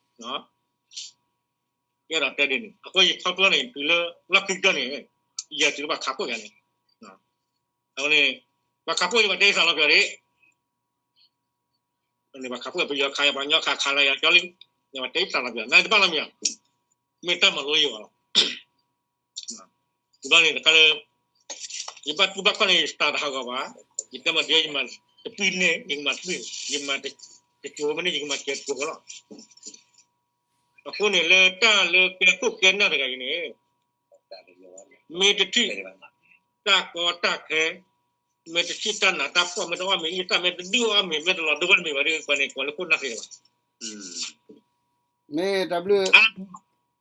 ယအဲၣ်ဒိးတဲဒ်န့ၣ် အဃိယခီဖျိန့ၣ် တုၤလၢလီၢ်ခံကတၢၢ်န့ၣ် ယၤတုၤလၢပှၤခးဖှိၣ်ယၤန့ၣ်, အဃိန့ၣ် ပှၤခးဖှိၣ်ယၤ ပှၤတဲယသးလီၤပျီၤဒၣ် န့ၣ် ပှၤခးဖှိၣ်ပယီၤခးယၤ ပှၤကညီခးခးလၢယၤကၠီလံ, ယဝဲတဲယသးလီၤပျီၤ နတဘၣ်လီၤမ့ၢ်ဧါ, မ့ၢ်တၢ်မၤလိယဂီၢ်လီၤ, ယဘၣ်န့ၣ်တခါလၢ ယဘၣ်ကူဘၣ်ခီၣ်န့ၣ် ယစတးတဟးဂီၤဘၣ်, ယတဲမၤဒ် ယမၤတပံၢ်န့ၣ် ယကမၤတပံၢ်, ယမၤတကဲးဖိမ့ၢ်န့ၣ် ယကမၤကဲးတကဲးဖိလီၤ, အဃိန့ၣ်လၢတၢ်လၢကဲခိၣ်ကဲနၢ်တဂၤအံၤန့ၣ် မ့ၢ်တထံၣ် တၢ်ကီတၢ်ခဲ, မ့ၢ်တထံၣ်တၢ်နးတၢ်ဖှီၣ် မ့ၢ်တအီၣ်မ့ၤအံၤ တၢ်မ့ၢ်တဒုးအီၣ်မ့ၤ မ့ၢ်တလီၤဒိဘၣ်တမ့ၢ်ဘၣ်ဒီး ပှၤန့ၣ် ကွၢ်လၢခိၣ်နၢ်သ့လၢၤဘၣ်, မ့ၢ်တၢ်ဘျုး,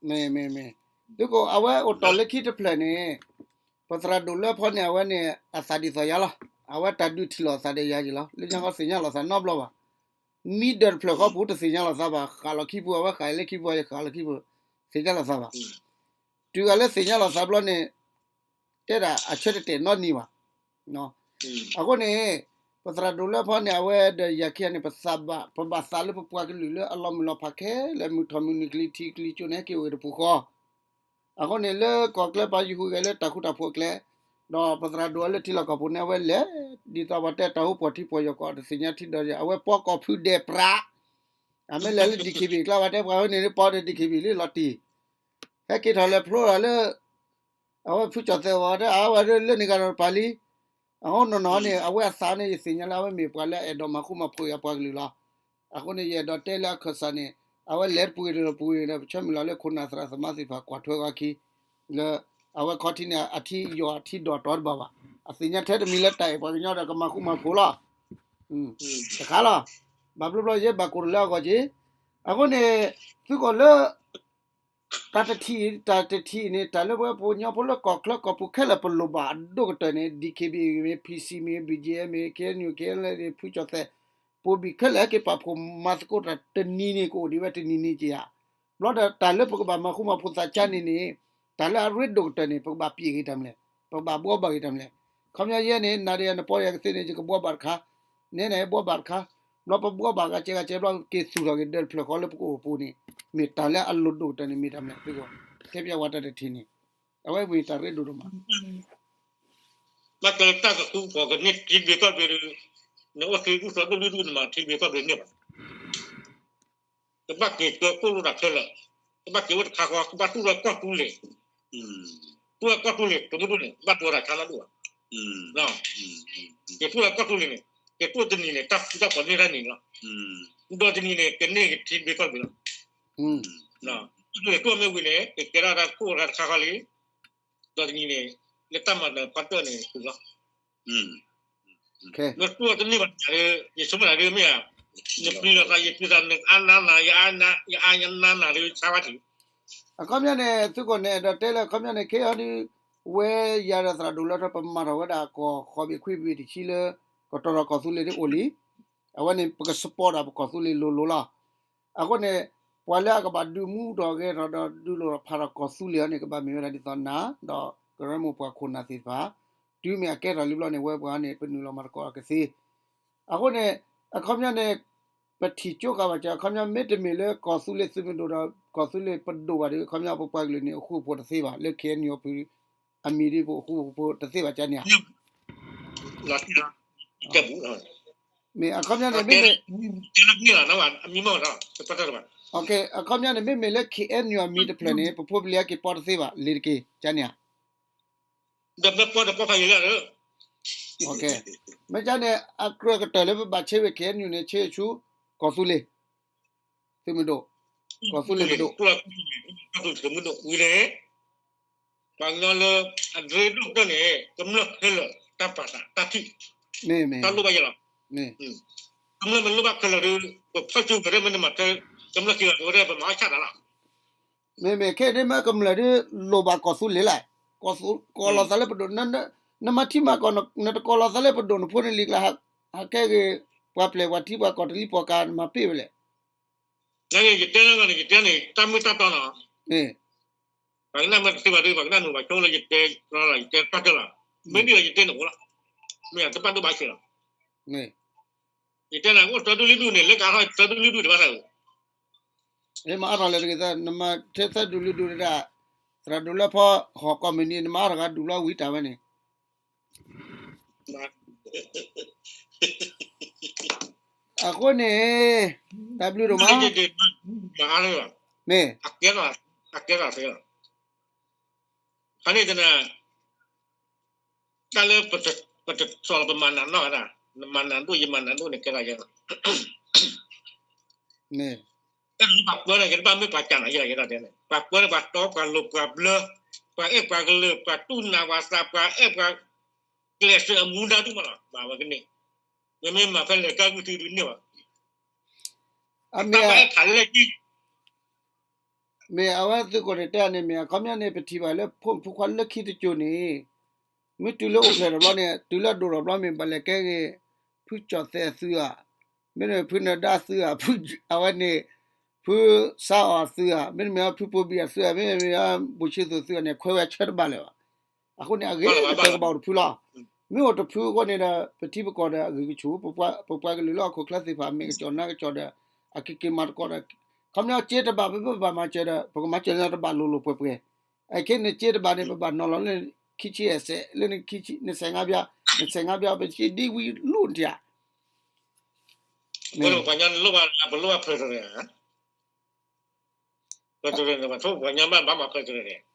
မ့ၢ်, မ့ၢ်, မ့ၢ်, သုကီး အဝဲအိၣ်တီၢ်လၢခံတဖျၢၣ်န့ၣ် ပသရၣ်ဒိၣ်လွဲဖီန့ၣ် အဝဲန့ၣ် အသးဒ်သိးယၤလီၤ, အဝဲတၢ်ဒုးထံၣ်လိာ်အသးဒီးယၤက့ၤလီၤ, လၢညါဃီသ့ၣ်ညါလိာ်သးနီတဘျီဘၣ်, မံဒၢးတဖျၢၣ်ဃီပူၤတသ့ၣ်ညါလိာ်သးဘၣ်, ဃးလီၤခံပူၤ အဝဲဃးလၢခံပူၤ ယဃးလီၤခံပူၤ, သ့ၣ်ညါလိာ်သးဘၣ်, တုၤဂၤလၢသ့ၣ်ညါလိာ်သးဘျီန့ၣ် တဲဒၣ်အဆၢတတဲာ်နီတနံၤဘၣ်, အဃိန့ၣ် ပသရၣ်ဒိၣ်လွဲဖီန့ၣ် အဝဲဒီးယၤခံဂၤန့ၣ် ပသးဘၣ် ပဘၣ်သးလၢပပှၤကလုာ်လၢအလီၤမုၢ်လီၤဖးခဲလၢာ် မုၢ်ထီၣ်မုၢ်နုာ်ကလံၤထံးကလံၤကၠိန့ၣ် ဟဲက့ၤအိၣ်ဂ့ၤတပူၤဃီ, အဃိန့ၣ် လၢကီၢ်ကျဲပှၤယဟူးဂဲၤလၢတၢ်ဃူတၢ်ဖိးအကျဲ, ဒီးပသရၣ်ဒိၣ်အီၤလၢထံလီၢ်ကီၢ်ပူၤန့ၣ် အဝဲလဲၤ ဒ်သိးပှၤတဲတၢ်ဟူပှီၢ်ထံပှီၢ်ယိာ်ကီး တသ့ၣ်ညါထံဒီးယၤ အဝဲပီကီၢ်ဖုဒဲးပြး, အမ့ၢ်လဲၤလၢ DKB ကျါ ပှၤတဲပှၤဝဲန့ၣ် ပီဒီး DKB လံလီၤတံၢ်, ဟဲက့ၤထီၣ်လဲၤဖျိထီၣ်လၢ အဝဲဖုကၠီၣ်သဲးဝဲတဲ အဝဲဒၣ်လၢန့ၣ်ကဒီးတပၤလံ, အဃိနီၢ်နီၢ်န့ၣ် အဝဲအသးန့ၣ် ယသ့ၣ်ညါလၢအဝဲမ့ၢ်ပှၤလၢအအဲၣ်ဒိးမၤဃူမၤဖိးယၤပှၤကလုာ်လီၤ, အဃိန့ၣ် ယအဲၣ်ဒိးတဲလၢအခၢၣ်စးန့ၣ် အဝဲလဲၤတပူၤဂ့ၤတပူၤဂ့ၤဒီး ပဆၢမုၢ်လၢ်လၢခိၣ်နၢ်သရၣ်သမါသ့ၣ်တဖၣ်ကွၢ်ထွဲအီၤခံ, လၢ အဝဲခီထံးန့ၣ် အထံယိာ်အထံဒိၣ်တီၤတဘၣ်ဘၣ်, အသ့ၣ်ညါထဲတမံၤလၢတၢ်အဲၣ်ပှၤကညီဒီးကမၤဃူမၤဖိးလီၤ, တခါလီၤ, ဘၣ်ဘျီဘျီယဲဘၣ်ကိၢ်တလၢအဂီၢ်က့ၤ, အဃိန့ၣ် သုကီးလၢ တၢ်တထံၣ် တၢ်တထံၣ်န့ၣ် တၢ်လၢပဝဲပှၤကညီဖိလၢကီၢ်ချၢကီၢ်ပူၤခဲလၢာ်ပလိၣ်ဘၣ်အဒိၣ်ကတၢၢ်န့ၣ် DKBA မ့ၢ် PC မ့ၢ် BGF မ့ၢ် KNU KNLA ဖုကၠီၣ်သဲး ပိဘံၣ်ခဲလၢာ်ဟဲက့ၤပာ်ဖှိၣ်မၤသကိးတၢ်တနံၤန့ၣ် ကအိၣ်ဒံးဝဲတနံၤနံၤက့ၤဧါ, ဘျီဒီးတၢ်လၢပကဘၣ်မၤဃူမၤဖိးသးကါန့ၣ်န့ၣ် တၢ်လၢအရ့ဒိၣ်ကတၢၢ်န့ၣ် ပကဘၣ်ပံးဂ့ၤတၢ်မလဲၣ်, ပကဘၣ်ဘှီဘၣ်ဂ့ၤတၢ်မလဲၣ်, ခီပညီယဲန့ၣ် နၤဒီးယၤနပီယၤကသ့န့ၣ် ယကဘှီဘၣ်တခါ, နဲနဘှီဘၣ်တခါ, ဘျီပဘှီဘၣ်ဂၤကဲဂၤကဲဘျီ က့ၤသူၣ်ထီၣ်က့ၤဒၢးတဖျၢၣ်ဃီလၢပကအိၣ်ပူၤန့ၣ် မ့ၢ်တၢ်လၢအလိၣ်ဒိၣ်ကတၢၢ်န့ၣ်မ့ၢ်တၢ်မလဲၣ်, သုကီး ထဲပျဲဝဲတၢ်တထံၣ်န့ၣ် အဝဲမ့ၢ်တၢ်ရ့ဒိၣ်ဒိၣ်မး ဘၣ်တၢ်လၢတၢ်ကသူကီၢ်ကန့ၢ်ထံဘ့ၣ်ကီၢ်ဘ့ၣ်ဒီး နအိၣ်သ့ဒူၣ်သီဒူၣ်ဒူၣ်ဒူၣ် နမၤထံဘ့ၣ်ကီၢ်ဘ့ၣ်န့ၣ်ဘၣ်, ကဘၣ်က့ၤကၢကိၣ်လိာ်တၢ်ခဲလၢာ်, ကဘၣ်က့ၤအိၣ်တခါဃီ ကဘၣ်တူၢ်လီၤကီၢ်သူလ့ၤ, တူၢ်လီၤကီၢ်သူလ့ၤ တမုၢ်ဒိၣ်န့ၣ် ဘၣ်ဒိတၢ်ဆါလၢဒိၣ်ဘၣ်, က့ၤတူၢ်လီၤကီၢ်သူလ့ၤန့ၣ် က့ၤတူၢ်တနံၤန့ၣ် တၢ်ဃူတၢ်ဖိးန့ၢ်တၢ်န့ၣ်လီၤ, ဒီးတနံၤန့ၣ် ကန့ၢ်က့ၤထံဘ့ၣ်ကီၢ်ဘ့ၣ်လီၤ, က့ၤတူၢ်မ့ၢ်ဝံၤန့ၣ် ကကဲထီၣ်တၢ်ကိၣ်တခါတခါဃီလံ ဒီးတနံၤန့ၣ် လၢတၢ်မၤနၢၤဖီတၢၣ်န့ၣ် တုၤလီၤ, နတူၢ်တန့ၢ်ဘၣ်တဂၤဒီး ယဆိကမိၣ်တၢ်ဒ်မ့ၢ်ဧါ, နပျံၤလိာ်သး ယပျံၤသး နအါနါနၤ ယအါနါနၤဒီး ဆါဝဲထံး, အခီပညီန့ၣ် သုးခိၣ်န့ၣ် အဲၣ်ဒိးတဲလၢအခီပညီန့ၣ် ခဲအံၤဒုး ဝဲယၤဒီးသရၣ်ဒိၣ်လၢထီၣ် ပမၤထီၣ်ဝဲဒၣ်ကီၢ်ဃိးဘ့ၣ်ခွံဘ့ၣ်တဆံလၢ ကတီၢ်ထီၣ်ကီၢ်သူလ့ၤဒ်အိၣ်လံ, အဝဲန့ၣ် ပက support ဒီးပကီၢ်သူလ့ၤလိၤလိၤလီၤ. အဃိန့ၣ် ပှၤလၢအကဘၣ်ဒုးမူထီၣ်ဂဲၤထီၣ်ဒီးဒုးလိၣ်ထီၣ်ဖးထီၣ်ကီၢ်သူလ့ၤအံၤန့ၣ် ကဘၣ်မ့ၢ်ဝဲဒၣ်ဒ်သိးနၤ ဒီးကရၢမိၢ်ပှၢ်ခိၣ်နၢ်သ့ၣ်တဖၣ်, တုၤမ့ၢ်အကဲထီၣ်လံဘျီန့ၣ် ဝဲပှၤန့ၣ် ပနုာ်လီၤမၤသကိးအီၤကသ့. အဃိန့ၣ် အခီပညီန့ၣ် ပထံၣ်ကၠိဃာ်ဘၣ်စၢၤ အခီပညီမ့တမ့ၢ်လၢကီၢ်သူလ့ၤသုးမုၢ်ဒိၣ်ဒီး ကီၢ်သူလ့ၤပဒိၣ်ဘၣ်ဒီး အခီပညီပပှၤကလုာ်န့ၣ် အိၣ်ဃူအိၣ်ဖိးတသ့ဘၣ် လၢ KNU အပူၤ အမံၤဒ်ပအိၣ်ဃူအိၣ်ဖိးတသ့ဘၣ်ကန့ၣ်ဧါ. မ့ၢ်အခီပညီန့ၣ် မ့မ့ၢ် တဲလၢန့ၣ်လီၤ အမံမီၢ်ဒီး အခီပညီန့ၣ် မ့မ့ၢ်လၢ ခ့ၣ်အဲၣ်ယူၣ် အမံၤတဖျၢၣ်န့ၣ် ပဖိပလံၤအက့ၤပိာ်တသ့ဘၣ် လံာ်တက့ၢ် ကန့ၣ်ဧါ ဒီးမ့ၢ်ပိာ်ဒီးပိာ်ဖးယံာ်လံဧါ မ့ၢ်ကန့ၣ် အကြၢးကတၢၢ်လၢပဘၣ်ဆၢဝဲ ခ့ၣ်အဲၣ်ယူၣ်န့ၣ် ဆၢဆူ ကီၢ်သူလ့ၤ သုးမုၢ်ဒိၣ် ကီၢ်သူလ့ၤပဒိၣ် သုးမုၢ်ဒိၣ်ဝံၤန့ၣ် ပှၤကညီလၢ အရ့ဒိၣ်ကတၢၢ်န့ၣ် ကမျၢၢ်ခဲလၢာ် တၢ်ပာ်သး တၢ်ထံၣ် တၢ်လိၣ်ဘၣ်ယဲလီၤ. ကမျၢၢ်မ့ၢ်လိၣ်ဘၣ်ခဲလၢာ်ဒီး ပဖီၣ်စုကရၢမ့ၢ်နမၤတဲ ကမျၢၢ်ခံဂၤကဝဲဒၣ် ပမၤအီၣ်ဆၣ်တၢ်လီၤ. မ့မ့ၢ်ခဲအံၤန့ၣ် မ့ၢ်ကမျၢၢ်ဒီး လိၣ်ဘၣ်ကီၢ်သူလ့ၤလဲၣ်. ကိးလီၤသးလၢပဒိၣ် နမၤထံမၤကီၢ် နတကိးလီၤသးလၢပဒိၣ် နဖိနလံၤကျါ ဟးကဲဂ့ၤ ပှၤပျဲၢ်ပှၤထံပှၤကီၢ်တလံၤပှၤကၤ နမၤပ့ၢ်ဝဲလဲၣ်. ယတဲလၢန့ၣ် ယတဲန့ၣ် တၢ်မ့ၢ်တၢ်တီနီၤ ပှၤကနၣ်မ့ၢ်တသ့ဘၣ်ဒီး ပှၤကနၣ်နုာ်ဘၣ်ဆိလၢယတဲလီၤ ယတဲတၢ်တၢၢ်လီၤ. မ့ၢ်ဒ်ယတဲန့ၣ်အိၣ်လီၤ. မ့ၢ်တဘၣ်ဒိဘၣ်ဆံးလီၤ. ယတဲန့ၣ် အိၣ်သၢဒူၣ်လွံၢ်ဒူၣ်န့ၣ် လၢကအါထီၣ်သၢဒူၣ်လွံၢ်ဒူၣ်တဘၣ်သးဧိၤ မၤအါထီၣ်လၢတဂ့ၤသၢ နမၤထဲသၢဒူၣ်လွံၢ်ဒူၣ်ဒၣ် သရၣ်ဒိၣ်လၢဖီဟီၣ်ကီၢ်မုၢ်နံၤ နမၤအါထီၣ်ဂၤဒူၣ်လီၤဝံၤတၢ်ဝဲန့ၣ် အဃိန့ၣ် တၢ်ဘျုးဒိၣ်မး မ့ၢ် အကဲထီၣ်သ့လီၤ တၢ်လၢ ပတစီၣ်လီၤပမၤနၢၤနီၢ်ဝဲဒၣ် နမၤနၢၤဒိၣ် ယမၤနၢၤဒိၣ်န့ၣ် ကဲထီၣ်ယဲလီၤ ပှၤပၢန့ၣ် ယတဘၣ်မ့ၢ်ပှၤကၢ်နီၤ ယဲလီၤယဲလီၤတဲန့ၣ် ပှၤပၢန့ၣ် ပှၤတီပှၤလိၤပှၤဘျၢ ပှၤအဲၣ်ပှၤကလုာ် ပှၤတူၢ်နးပှၤသး ပှၤအဲၣ်ပှၤ ကျဲးစၢးအမူဒါဒူၣ်မးလီၤ မၤဝဲကန့ၣ် မ့မ့ၢ်မၤဖဲလဲၣ်တၢ်ဂုၢ်သုဒုးန့ၢ်ဘၣ် အမ့ၢ် တၢ်ပှၤအဲၣ်ခးလဲၢ်ကံ မ့ၢ်အဝဲသုးခိၣ်န့ၣ်တဲန့ၣ် မ့ၢ်အခီပညီန့ၣ် ပထံၣ်ဘၣ်လၢဖိမုၣ်ဖိခွါလၢခံတစိၤန့ၣ် မ့ၢ်တုၤလၢအိၣ်ဖျဲၣ်တဘျီန့ၣ် တုၤလၢအဒိၣ်ထီၣ်ဘျီမ့ၢ်ဘၣ်လဲၤကဲဂ့ၤ ဖုကၠီၣ်သဲးအသုးဧါ, မ့တမ့ၢ်ဖုနၢၤဒါသုးဧါ, အဝဲန့ၣ် ဖုစါအီၣ်အသုးဧါ, မ့တမ့ၢ်ဖုပိာ်ဘံၣ်အသုးဧါ, မ့တမ့ၢ်ဘူၣ်ဆံသူးသုးဧါန့ၣ် ခွဲဝဲဆၢတဘၣ်လၢၤဘၣ်. အဃိန့ၣ် အဂ့ၤကတၢၢ်ကဘၣ်အိၣ်တဖုလီၤ. မ့ၢ်အိၣ်တဖုအဃိန့ၣ်ဒီး ပထံပကီၢ်ဒီးအဂ့ၤကဆူၣ်, ပပှၤကလုာ်လၢဟီၣ်ခိၣ်ချၢသ့ၣ်တဖၣ် မဲာ်ကစီၣ်နါကစီၣ်ဒီး အကက့ၤမၤသကိးဒီး ခီပညီစ့တဘၣ် ပဘၣ်မၤစၢၤဒီး ပကမၤစၢၤလၢတဘၣ်လိၤလိၤပှဲၤပှဲၤ, အခဲန့ၣ်စ့တဘၣ်န့ၣ် ပဘၣ်နီၤလီၤလၢခံဆံအစဲး လၢခံဆံ နစဲးငါးပြား နစဲးငါးပြား ပစ့ဒ်ဝံၤလိၣ်နထံၣ်ဧါ. ပှၤကညီလိၣ်ဘၣ် ပလိၣ်ဘၣ် federal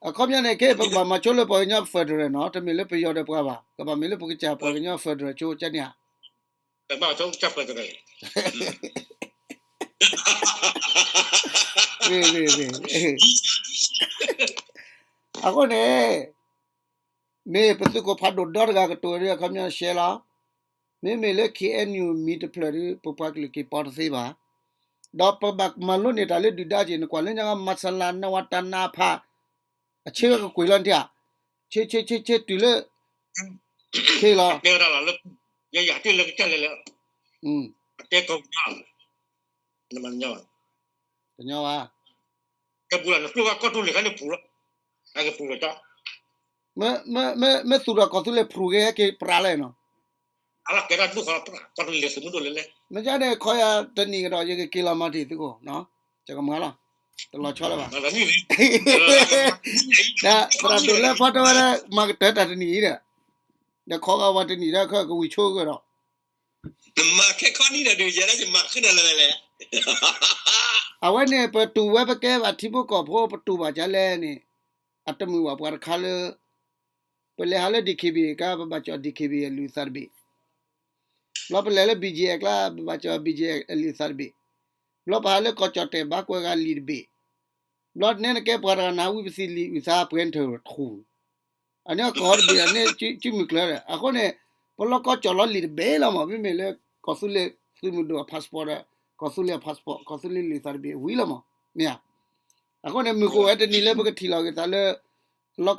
အခီပညီန့ၣ် ခဲပကဘၣ်မၤဆိလၢပှၤကညီ federal နီၤ, တမ့ၢ်လၢပယီၤဒီးပှၤဘၣ်, ကဘၣ်မ့ၢ်လၢပကစၢ်ပှၤကညီ federal ဆိကန့ၣ်ဧါ. အဃိန့ၣ် မ့ၢ်ပသုးခိၣ်ဖးဒိၣ်ဒီတဂၤကတိၤဒီး အခီပညီရှဲလီၤ. မ့မ့ၢ်လၢ ခ့ၣ်အဲၣ်ယူၣ် မံၤတဖျၢၣ်ဒီး ပပှၤကလုာ်က့ၤပိာ်တသ့ဘၣ်. ဒီးပဘၣ်မၤလိန့ၢ်တၢ်လၢဒုၣ်ဒါက့ၤ နကွၢ်လၢညါ မၤစလၤ နဝတနအဖး အဆၢကကွံာ်လီၤနထံၣ်ဧါ. ဆ့ဆ့ဆ့ဆ့တုၤလၢ ခ့လီၤ တဲဝဲဒၣ်လီၤလၢ ယယၤတ့ၢ်လၢကစၢ်လဲၤလဲၤ အတဲကီၢ်ကညီ နမၤညီဘၣ် တညီဘၣ် ကပူၤလီၤ နကျိၣ်ဘၣ်ကီၢ်သူလ့ၤခါန့ၣ်ပူၤလီၤ အကပူၤလီၤကီ မ့ၢ်သူၣ်ထီၣ်ကီၢ်သူလ့ၤဖရူးက့ၤဟဲက့ၤပြးလဲၣ်နီၤ အလီၢ်ကဲတၢ်ဒူၣ်ဃီ ကီၢ်သူလ့ၤသုးမုၢ်ဒိၣ်လဲၤလဲၤ မ့ၢ်ကန့ၣ် ခီယၤတနံၣ်ကဒီး ယကက့ၤလီၤမၤတံၢ်သုကိးနီၤ ကမၤလီၤ တလီၤဆီလၢၤဘၣ် သရၣ်ဒိၣ်လၢဖီတဲဝဲဒၣ် မၤကတၢၢ်တၢ်တနံၣ်အံၤဒီး ဒီးခီဂာ်ဝဲတနံၣ်ဒီး ခဲကဝံၤဆိကဒီး နမၤခဲခီနံၣ်ဒီးဒုးယဲဒၣ်ယမၤဃုာ်နၤလဲၣ်လဲၣ် အဝဲန့ၣ် ပတူၢ်ဝဲပကဲဘၣ်ထံဖိကီၢ်ဖိ ပတူၢ်ဘၣ်ကလဲၣ်န့ၣ် အတမုာ်ဘၣ်ပှၤတခါလၢ ပလဲၤဟးလၢ DKBA ကါ ပဘၣ်ကီၤ DKBA အလုၢ်အသးတဘ့ၣ် ဘျီပလဲၤလၢ BGF ကျါ ပဘၣ်ကီၤ BGF အလုၢ်အသးတဘ့ၣ် ဘျီပဟးလၢကီၢ်ကၠီၣ်တဲာ် ဘၣ်ကွဲးဂၤလံာ်တဘ့ၣ် ဘျီနဲနကဲပှၤတဂၤနၤ ဝံပသံလံာ်အုၣ်သါပှဲၤနထၢၣ်ထူၣ် အန့ၣ်ကီၢ်တဘ့ၣ်န့ၣ် စုမုၢ်ကျၢၤဒီး အဃိန့ၣ် ပလီၢ်ကီၢ်ကၠီၣ်လီၤလံာ်တဘ့ၣ်လီၤမး မ့မ့ၢ်လၢ ကီၢ်သူလ့ၤသုးမုၢ်ဒိၣ်အ passport ဒီး ကီၢ်သူလ့ၤအ passport ကီၢ်သူလ့ၤလံာ်သးတဘ့ၣ်ဝံၤလီၤမး မ့ၢ်ဧါ အဃိန့ၣ် မုၢ်ဃိဝဲတနံၤလၢပကထံၣ်လီၤက့ၤသးလၢ လီၢ်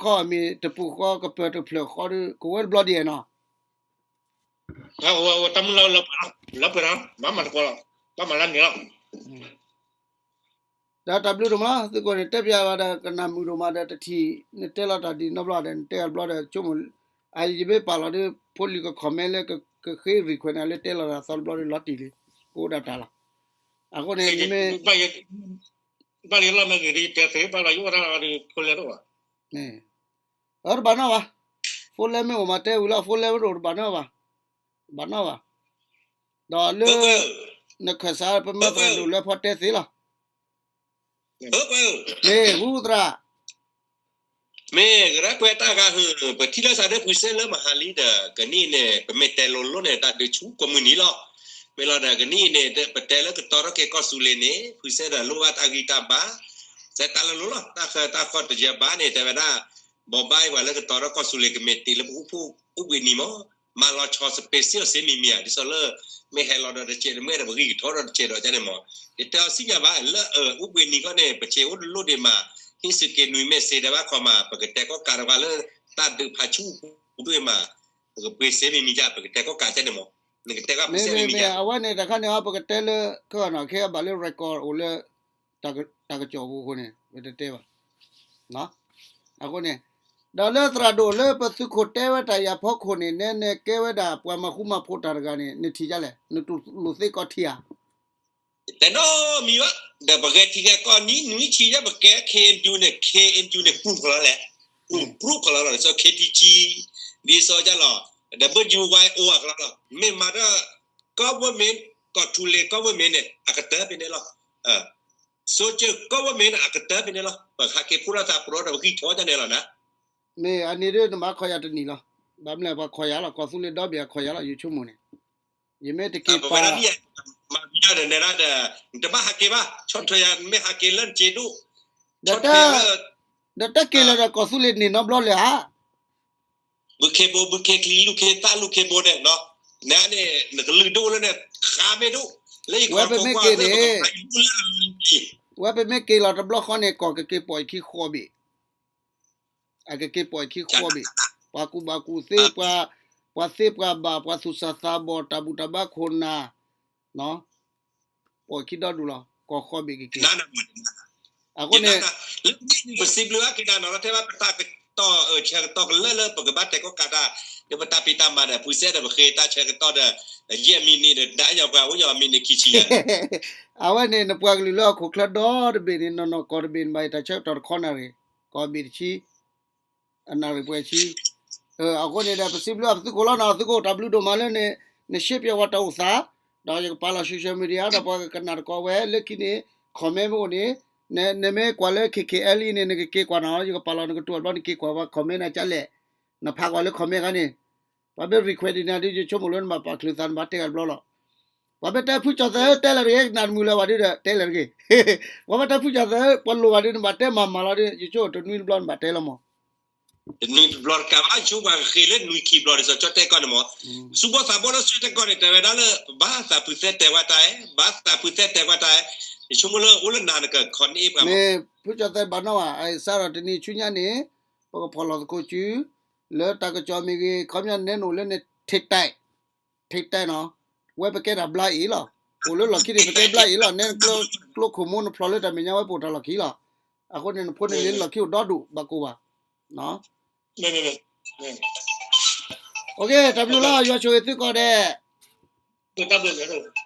ခီအမ့ၢ်တပူၤဃီ ကပၢၤတဖျၢၣ်ဃီဒီး ကဝဲတဘျီဒ်အံၤနီၤ လၢပှဲၤလီၤ ဘၣ်မၤတကီလီၤ ဘၣ်မၤလၢန့ၣ်လီၤ ဒီးတၢ်ဘျုးဒိၣ်မး သုးခိၣ်န့ၣ် တဲပျးဝဲဒီး ကနၣ်မုာ်ဒိၣ်မးဒီး တထံၣ် နတဲလီၤတၢ်ဒ်နီတဘျီဒီး နတဲအီၤတဘျီဒီး ဆိကမိၣ် အယမ့ၢ်ပာ်လီၤဒီး ဖိလံၤက comment လၢ ကဃ့ request နၤလၢတဲလီၤတၢ်သီတဘျီဒီး လီၤတံၢ်လံ ကအိၣ်ဒၣ်တၢ်လီၤ အဃိန့ၣ် မ့မ့ၢ် ဘၣ်လီၤမ့ၢ်ဂ့ၤဒီး ယတဲသ့ ဘၣ်လီၤယအိၣ်ဒၣ်လီၤဒီး ဖိလဲၣ်တအိၣ်ဘၣ် အတဘၣ်နီၣ်ဘၣ် ဖိလဲၣ်မ့ၢ်အိၣ်မးတဲဝံၤလီၤ ဖိလဲၣ်မ့ၢ်တအိၣ်တဘၣ်နီၣ်ဘၣ် တဘၣ်နီၣ်ဘၣ် ဒီးလၢ နခၢၣ်စးပမၢသရၣ်ဒိၣ်လၢဖီတဲသ့လီၤ. မ့ၢ်ဟူသရၣ် မ့ၢ်ကရၢကွဲးတၢ်ဂၤဟုၣ် ပထံၣ်လၢစးဒၢဖုစဲလၢမဟါလံဒီး ကနံၣ်အံၤန့ၣ် ပမ့ၢ်တဲလိၤလိၤန့ၣ် တၢ်ဒုးဆူကိးမုၢ်နံၤလီၤ. မ့ၢ်လီၤဒီးကနံၣ်အံၤန့ၣ် ပတဲလၢကတီၤထီၣ်က့ၤကီၢ်သူလ့ၤန့ၣ် ဖုစဲဒီးလိၣ်ဘၣ်တၢ်ဂံၢ်တၢ်ဘါ စဲတၢ်လၢလိၤလီၤ တၢ်ဃၢတၢ်ဃီၣ်တယၢၤဘၣ်န့ၣ် တဲဝဲဒၣ် ဘီးဘၣ်အံၤပှၤလၢကတီၤထီၣ်ကီၢ်သူလ့ၤကမ့ၢ်တ့ၢ်လၢပအိၣ်ဖှိၣ်အိၣ်ဘှံးနံၤမး မၤလီၤဆီ special စ့မံၤမံၤဧါ ဒ်သိးလၢ မ့ၢ်ဟဲလီၤဒီးတစဲးတမ့ၢ်ဒီး ပဂံၢ်ကထီၣ်ဒီးတစဲးဒီးန့ၣ်မး ယတဲအီၤစံၣ်ညါဘၣ် လၢအအိၣ်ဘှံးနံၤခီန့ၣ် ပဆဲးအိၣ်တလိၣ်ဒံးမး ဟံးစူၢ်က့ၤနွံမ့ၢ်စ့ဒီးဘၣ်ခီမး ပကတဲကီၢ်ကးတဝါလၢ တၢ်ဒုးဖးဆူၣ်ပူၤဒိၣ်မး ပကပှ့ၤစ့မံၤမံၤယါ ပကတဲကီၢ်ကးန့ၣ်မး နကတဲကီၢ်ပှ့ၤစ့မံၤမံၤယါ အဝဲန့ၣ်တခါန့ၣ် ပကတဲလၢ ခဲအံၤနီၤ ခဲအံၤဘၣ်လၢ record အိၣ်လၢ တၢ်ကစီၣ်ပူၤအဃိန့ၣ် ပတတဲဘၣ် အဃိန့ၣ် ဒီးလၢသရၣ်ဒိၣ်လၢပသုးခိၣ်တဲဝဲတၢ်ယၤဖီခိၣ်န့ၣ် နဲနဲကဲဝဲဒၣ်ပှၤမၤဃူမၤဖိးတၢ်တဂၤန့ၣ် နထံၣ်ဒ်လဲၣ် နတူၢ်လိာ်သ့ကီးထံဧါ တနီတမံၤဘၣ် ဒီးပဂဲၤထံဂဲၤကီၢ်နံၣ်နွံဆံယဲၢ် ပကဲ K N U န့ၣ် K N U န့ၣ် ပူၤဖီလာ်လဲၣ် ပူၤဖီလာ်လီၤ ဒီး K T G ဒ်သိးယါလီၤ ဒီး W Y O အကလီလီၤ မ့ၢ်မၤဒီး government ကီၢ်သူလ့ၤ government န့ၣ် အကတၢၢ်ဖဲန့ၣ်လီၤ social government န့ၣ် အကတၢၢ်ဖဲန့ၣ်လီၤ ပဟးက့ၤဖှိၣ်ထီၣ်သးပရီဒီးပဂံၢ်ထီၣ်ဒ်န့ၣ်လီၤနၤ မ့ၢ်အန့ၣ်ဒ်နဘၣ်ခီယၤတနံၤလီၤ ဘၣ်မနုၤလဲၣ် ပှၤခီယၤလီၤ ကီၢ်သူလ့ၤဒီဘ့ၣ်အခီယၤလီၤ ယဆိကမိၣ်န့ၣ် ယမ့ၢ်တက့ၤပာ် မၤဝံၤဒီးနဲဒၣ်ဒီး နတဘၣ်ဟးက့ၤဘၣ် ဆီၣ်ထွဲယၤ မ့ၢ်ဟးက့ၤလၢနစ့ဒိၣ် ဒီးတၢ်က့ၤလၢဒီးကီၢ်သူလ့ၤန့ၣ်နီတဘျီလၢၤဧါ ဘုခ့ဘိ ဘုခ့ချံ လူၢ်ခ့သၣ် လူၢ်ခ့ဘိန့ၣ် နန့ၣ် နကလုၢ်ဒိၣ်လၢန့ၣ် ဃါမ့ၢ်ဒိၣ် လၢယကွၢ်ဖိကွၢ်သ့ၣ် ပကဖးယူလၢ ဝဲပမ့ၢ်က့ၤလီၤတဘျီဃီန့ၣ် ကီၢ်ကက့ၤပိာ်အခံဃီဘ့ၣ် အကက့ၤပိာ်အခံဃီဘ့ၣ် ပှၤကူၣ်ဘၣ်ကူၣ်သ့ ပှၤသ့ပှၤဘၣ် ပှၤသူၣ်စၢ်သးဘီၣ် တၢ်ဘူၣ်တၢ်ဘါခိၣ်နၢ် ပိာ်အခံဒီဒူၣ်လီၤ ကီၢ်ဃီဘ့ၣ်ကက့ၤ အဃိန့ၣ် ပစံးဘျုးဘၣ်က့ၤနၤနီၤ လၢထဲဘၣ်ပတၢ်ကတီၢ် ဆၢကတီၢ်ကလၢလၢပကဘၣ်တဲကီၢ်ကးတၢ် လၢပတၢ်ဖံးတၢ်မၤဒီး ဖုစဲဒီးပဃ့တၢ်ဆၢကတီၢ်ဒီး ယဲၢ်မံးနံးဒီး ဒၣ်ယီၤပှၤအိၣ်ယီၤမံးနံးခံဆံယဲၢ် အဝဲန့ၣ် နပှၤကလုာ်လၢဟီၣ်ခိၣ်ချၢဒီတဘ့ၣ်န့ၣ် နီၢ်နီၢ်ကီၢ်တဘ့ၣ်န့ၣ် ဘၣ်ယတၢ်ဆၢကတီၢ်တခီနၣ်ရံၣ် ကီၢ်ဘ့ၣ်တဆံ အနၣ်ရံၣ်ပှဲၤဆံ အဃိန့ၣ်ဒီး ပစံးဘျုးဘၣ်ပသုးခိၣ်လီၤနီၤ သုးခိၣ်တၢ်ဘျုးဒိၣ်မးလၢန့ၣ် နရှဲပၠးဝဲတၢ်အိၣ်သး ဒီးယကပာ်လီၤ social media ဒီးပှၤကကနၣ်တကီဝဲ လၢခံန့ၣ် comment မ့ၢ်အိၣ်န့ၣ် နမ့ၢ်ကွၢ်လၢ K K L E န့ၣ် နကက့ၤကွၢ်နီၤ ယကပာ်လီၤနကတိၤတဘျီ နက့ၤကွၢ်ဝဲ comment နကလဲၣ် နဖးကွၢ်လၢ comment ခါန့ၣ် ပှၤမ့ၢ် request ဒ်န့ၣ်ဒီး ယဆိကမိၣ်လၢနဘၣ်ပာ်ချုးသး နဘၣ်တဲဂၤတဘျီလီၤ ပှၤမ့ၢ်တဲဖုကၠီၤသဲး တဲလၢာ်တဂ့ၤ ကနၣ်တမုာ်လၢၤဘၣ်ဒီး တဲလၢာ်တဂ့ၤ ပှၤမ့ၢ်တဲဖုကၠီၤသဲး ပှၤလိၣ်ဘၣ်ဒီး နဘၣ်တဲမၤမၤလီၤဒီး ယဆိကမိၣ်တနွံတဘျီနဘၣ်တဲလီၤမး တနွံတဘျီတကးဘၣ် ဆိပှၤကဃ့လၢနွံခံဘျီဒီး စီၤကၠီတဲကီၢ်န့ၣ်မး စူးဘီသးဘီလၢစူးတဲကီၢ်န့ၣ် တဲဝဲဒၣ်လၢ ဘၣ်သးဖုသဲတဲဝဲတၢ်အဲ ဘၣ်သးဖုသဲတဲဝဲတၢ်အဲ ယဆိကမိၣ်လၢအိၣ်လၢနၤနကခီန့ၢ်ပှၤမး မ့ၢ်ဖုကၠီၤသဲးဘၣ်နီၣ်ဘၣ် စးထီၣ်တနံၤဆူညါန့ၣ် ပကဖီၣ်လီၤသကိးစု လၢတၢ်ကစီၣ်မ့ၢ်ဂ့ၤ ခီပညီနဲနအိၣ်လၢန့ၣ် ထိတ်တိုက် ထိတ်တိုက်နီၤ ဝဲပကဲဒၣ်ဘျါအ့ၣ်လီၤ အိၣ်လၢလီၢ်ခံန့ၣ် ပကဲဘျါအ့ၣ်လီၤ နဲကျိခိၣ်မိၢ်နဖျိးလၢတၢ်မဲာ်ညါ ဝဲပအိၣ်တၢ်လီၢ်ခံလီၤ အဃိန့ၣ် နဖိန့ၣ်လၢလီၢ်ခံအိၣ်ဒီဒူၣ် ဘၣ်ကိၢ်ဘၣ် တၢ်ဘျုးလီၤ ယွၤဆိၣ်ဂ့ၤသုကိးဂၤဒဲး တၢ်ဘျုး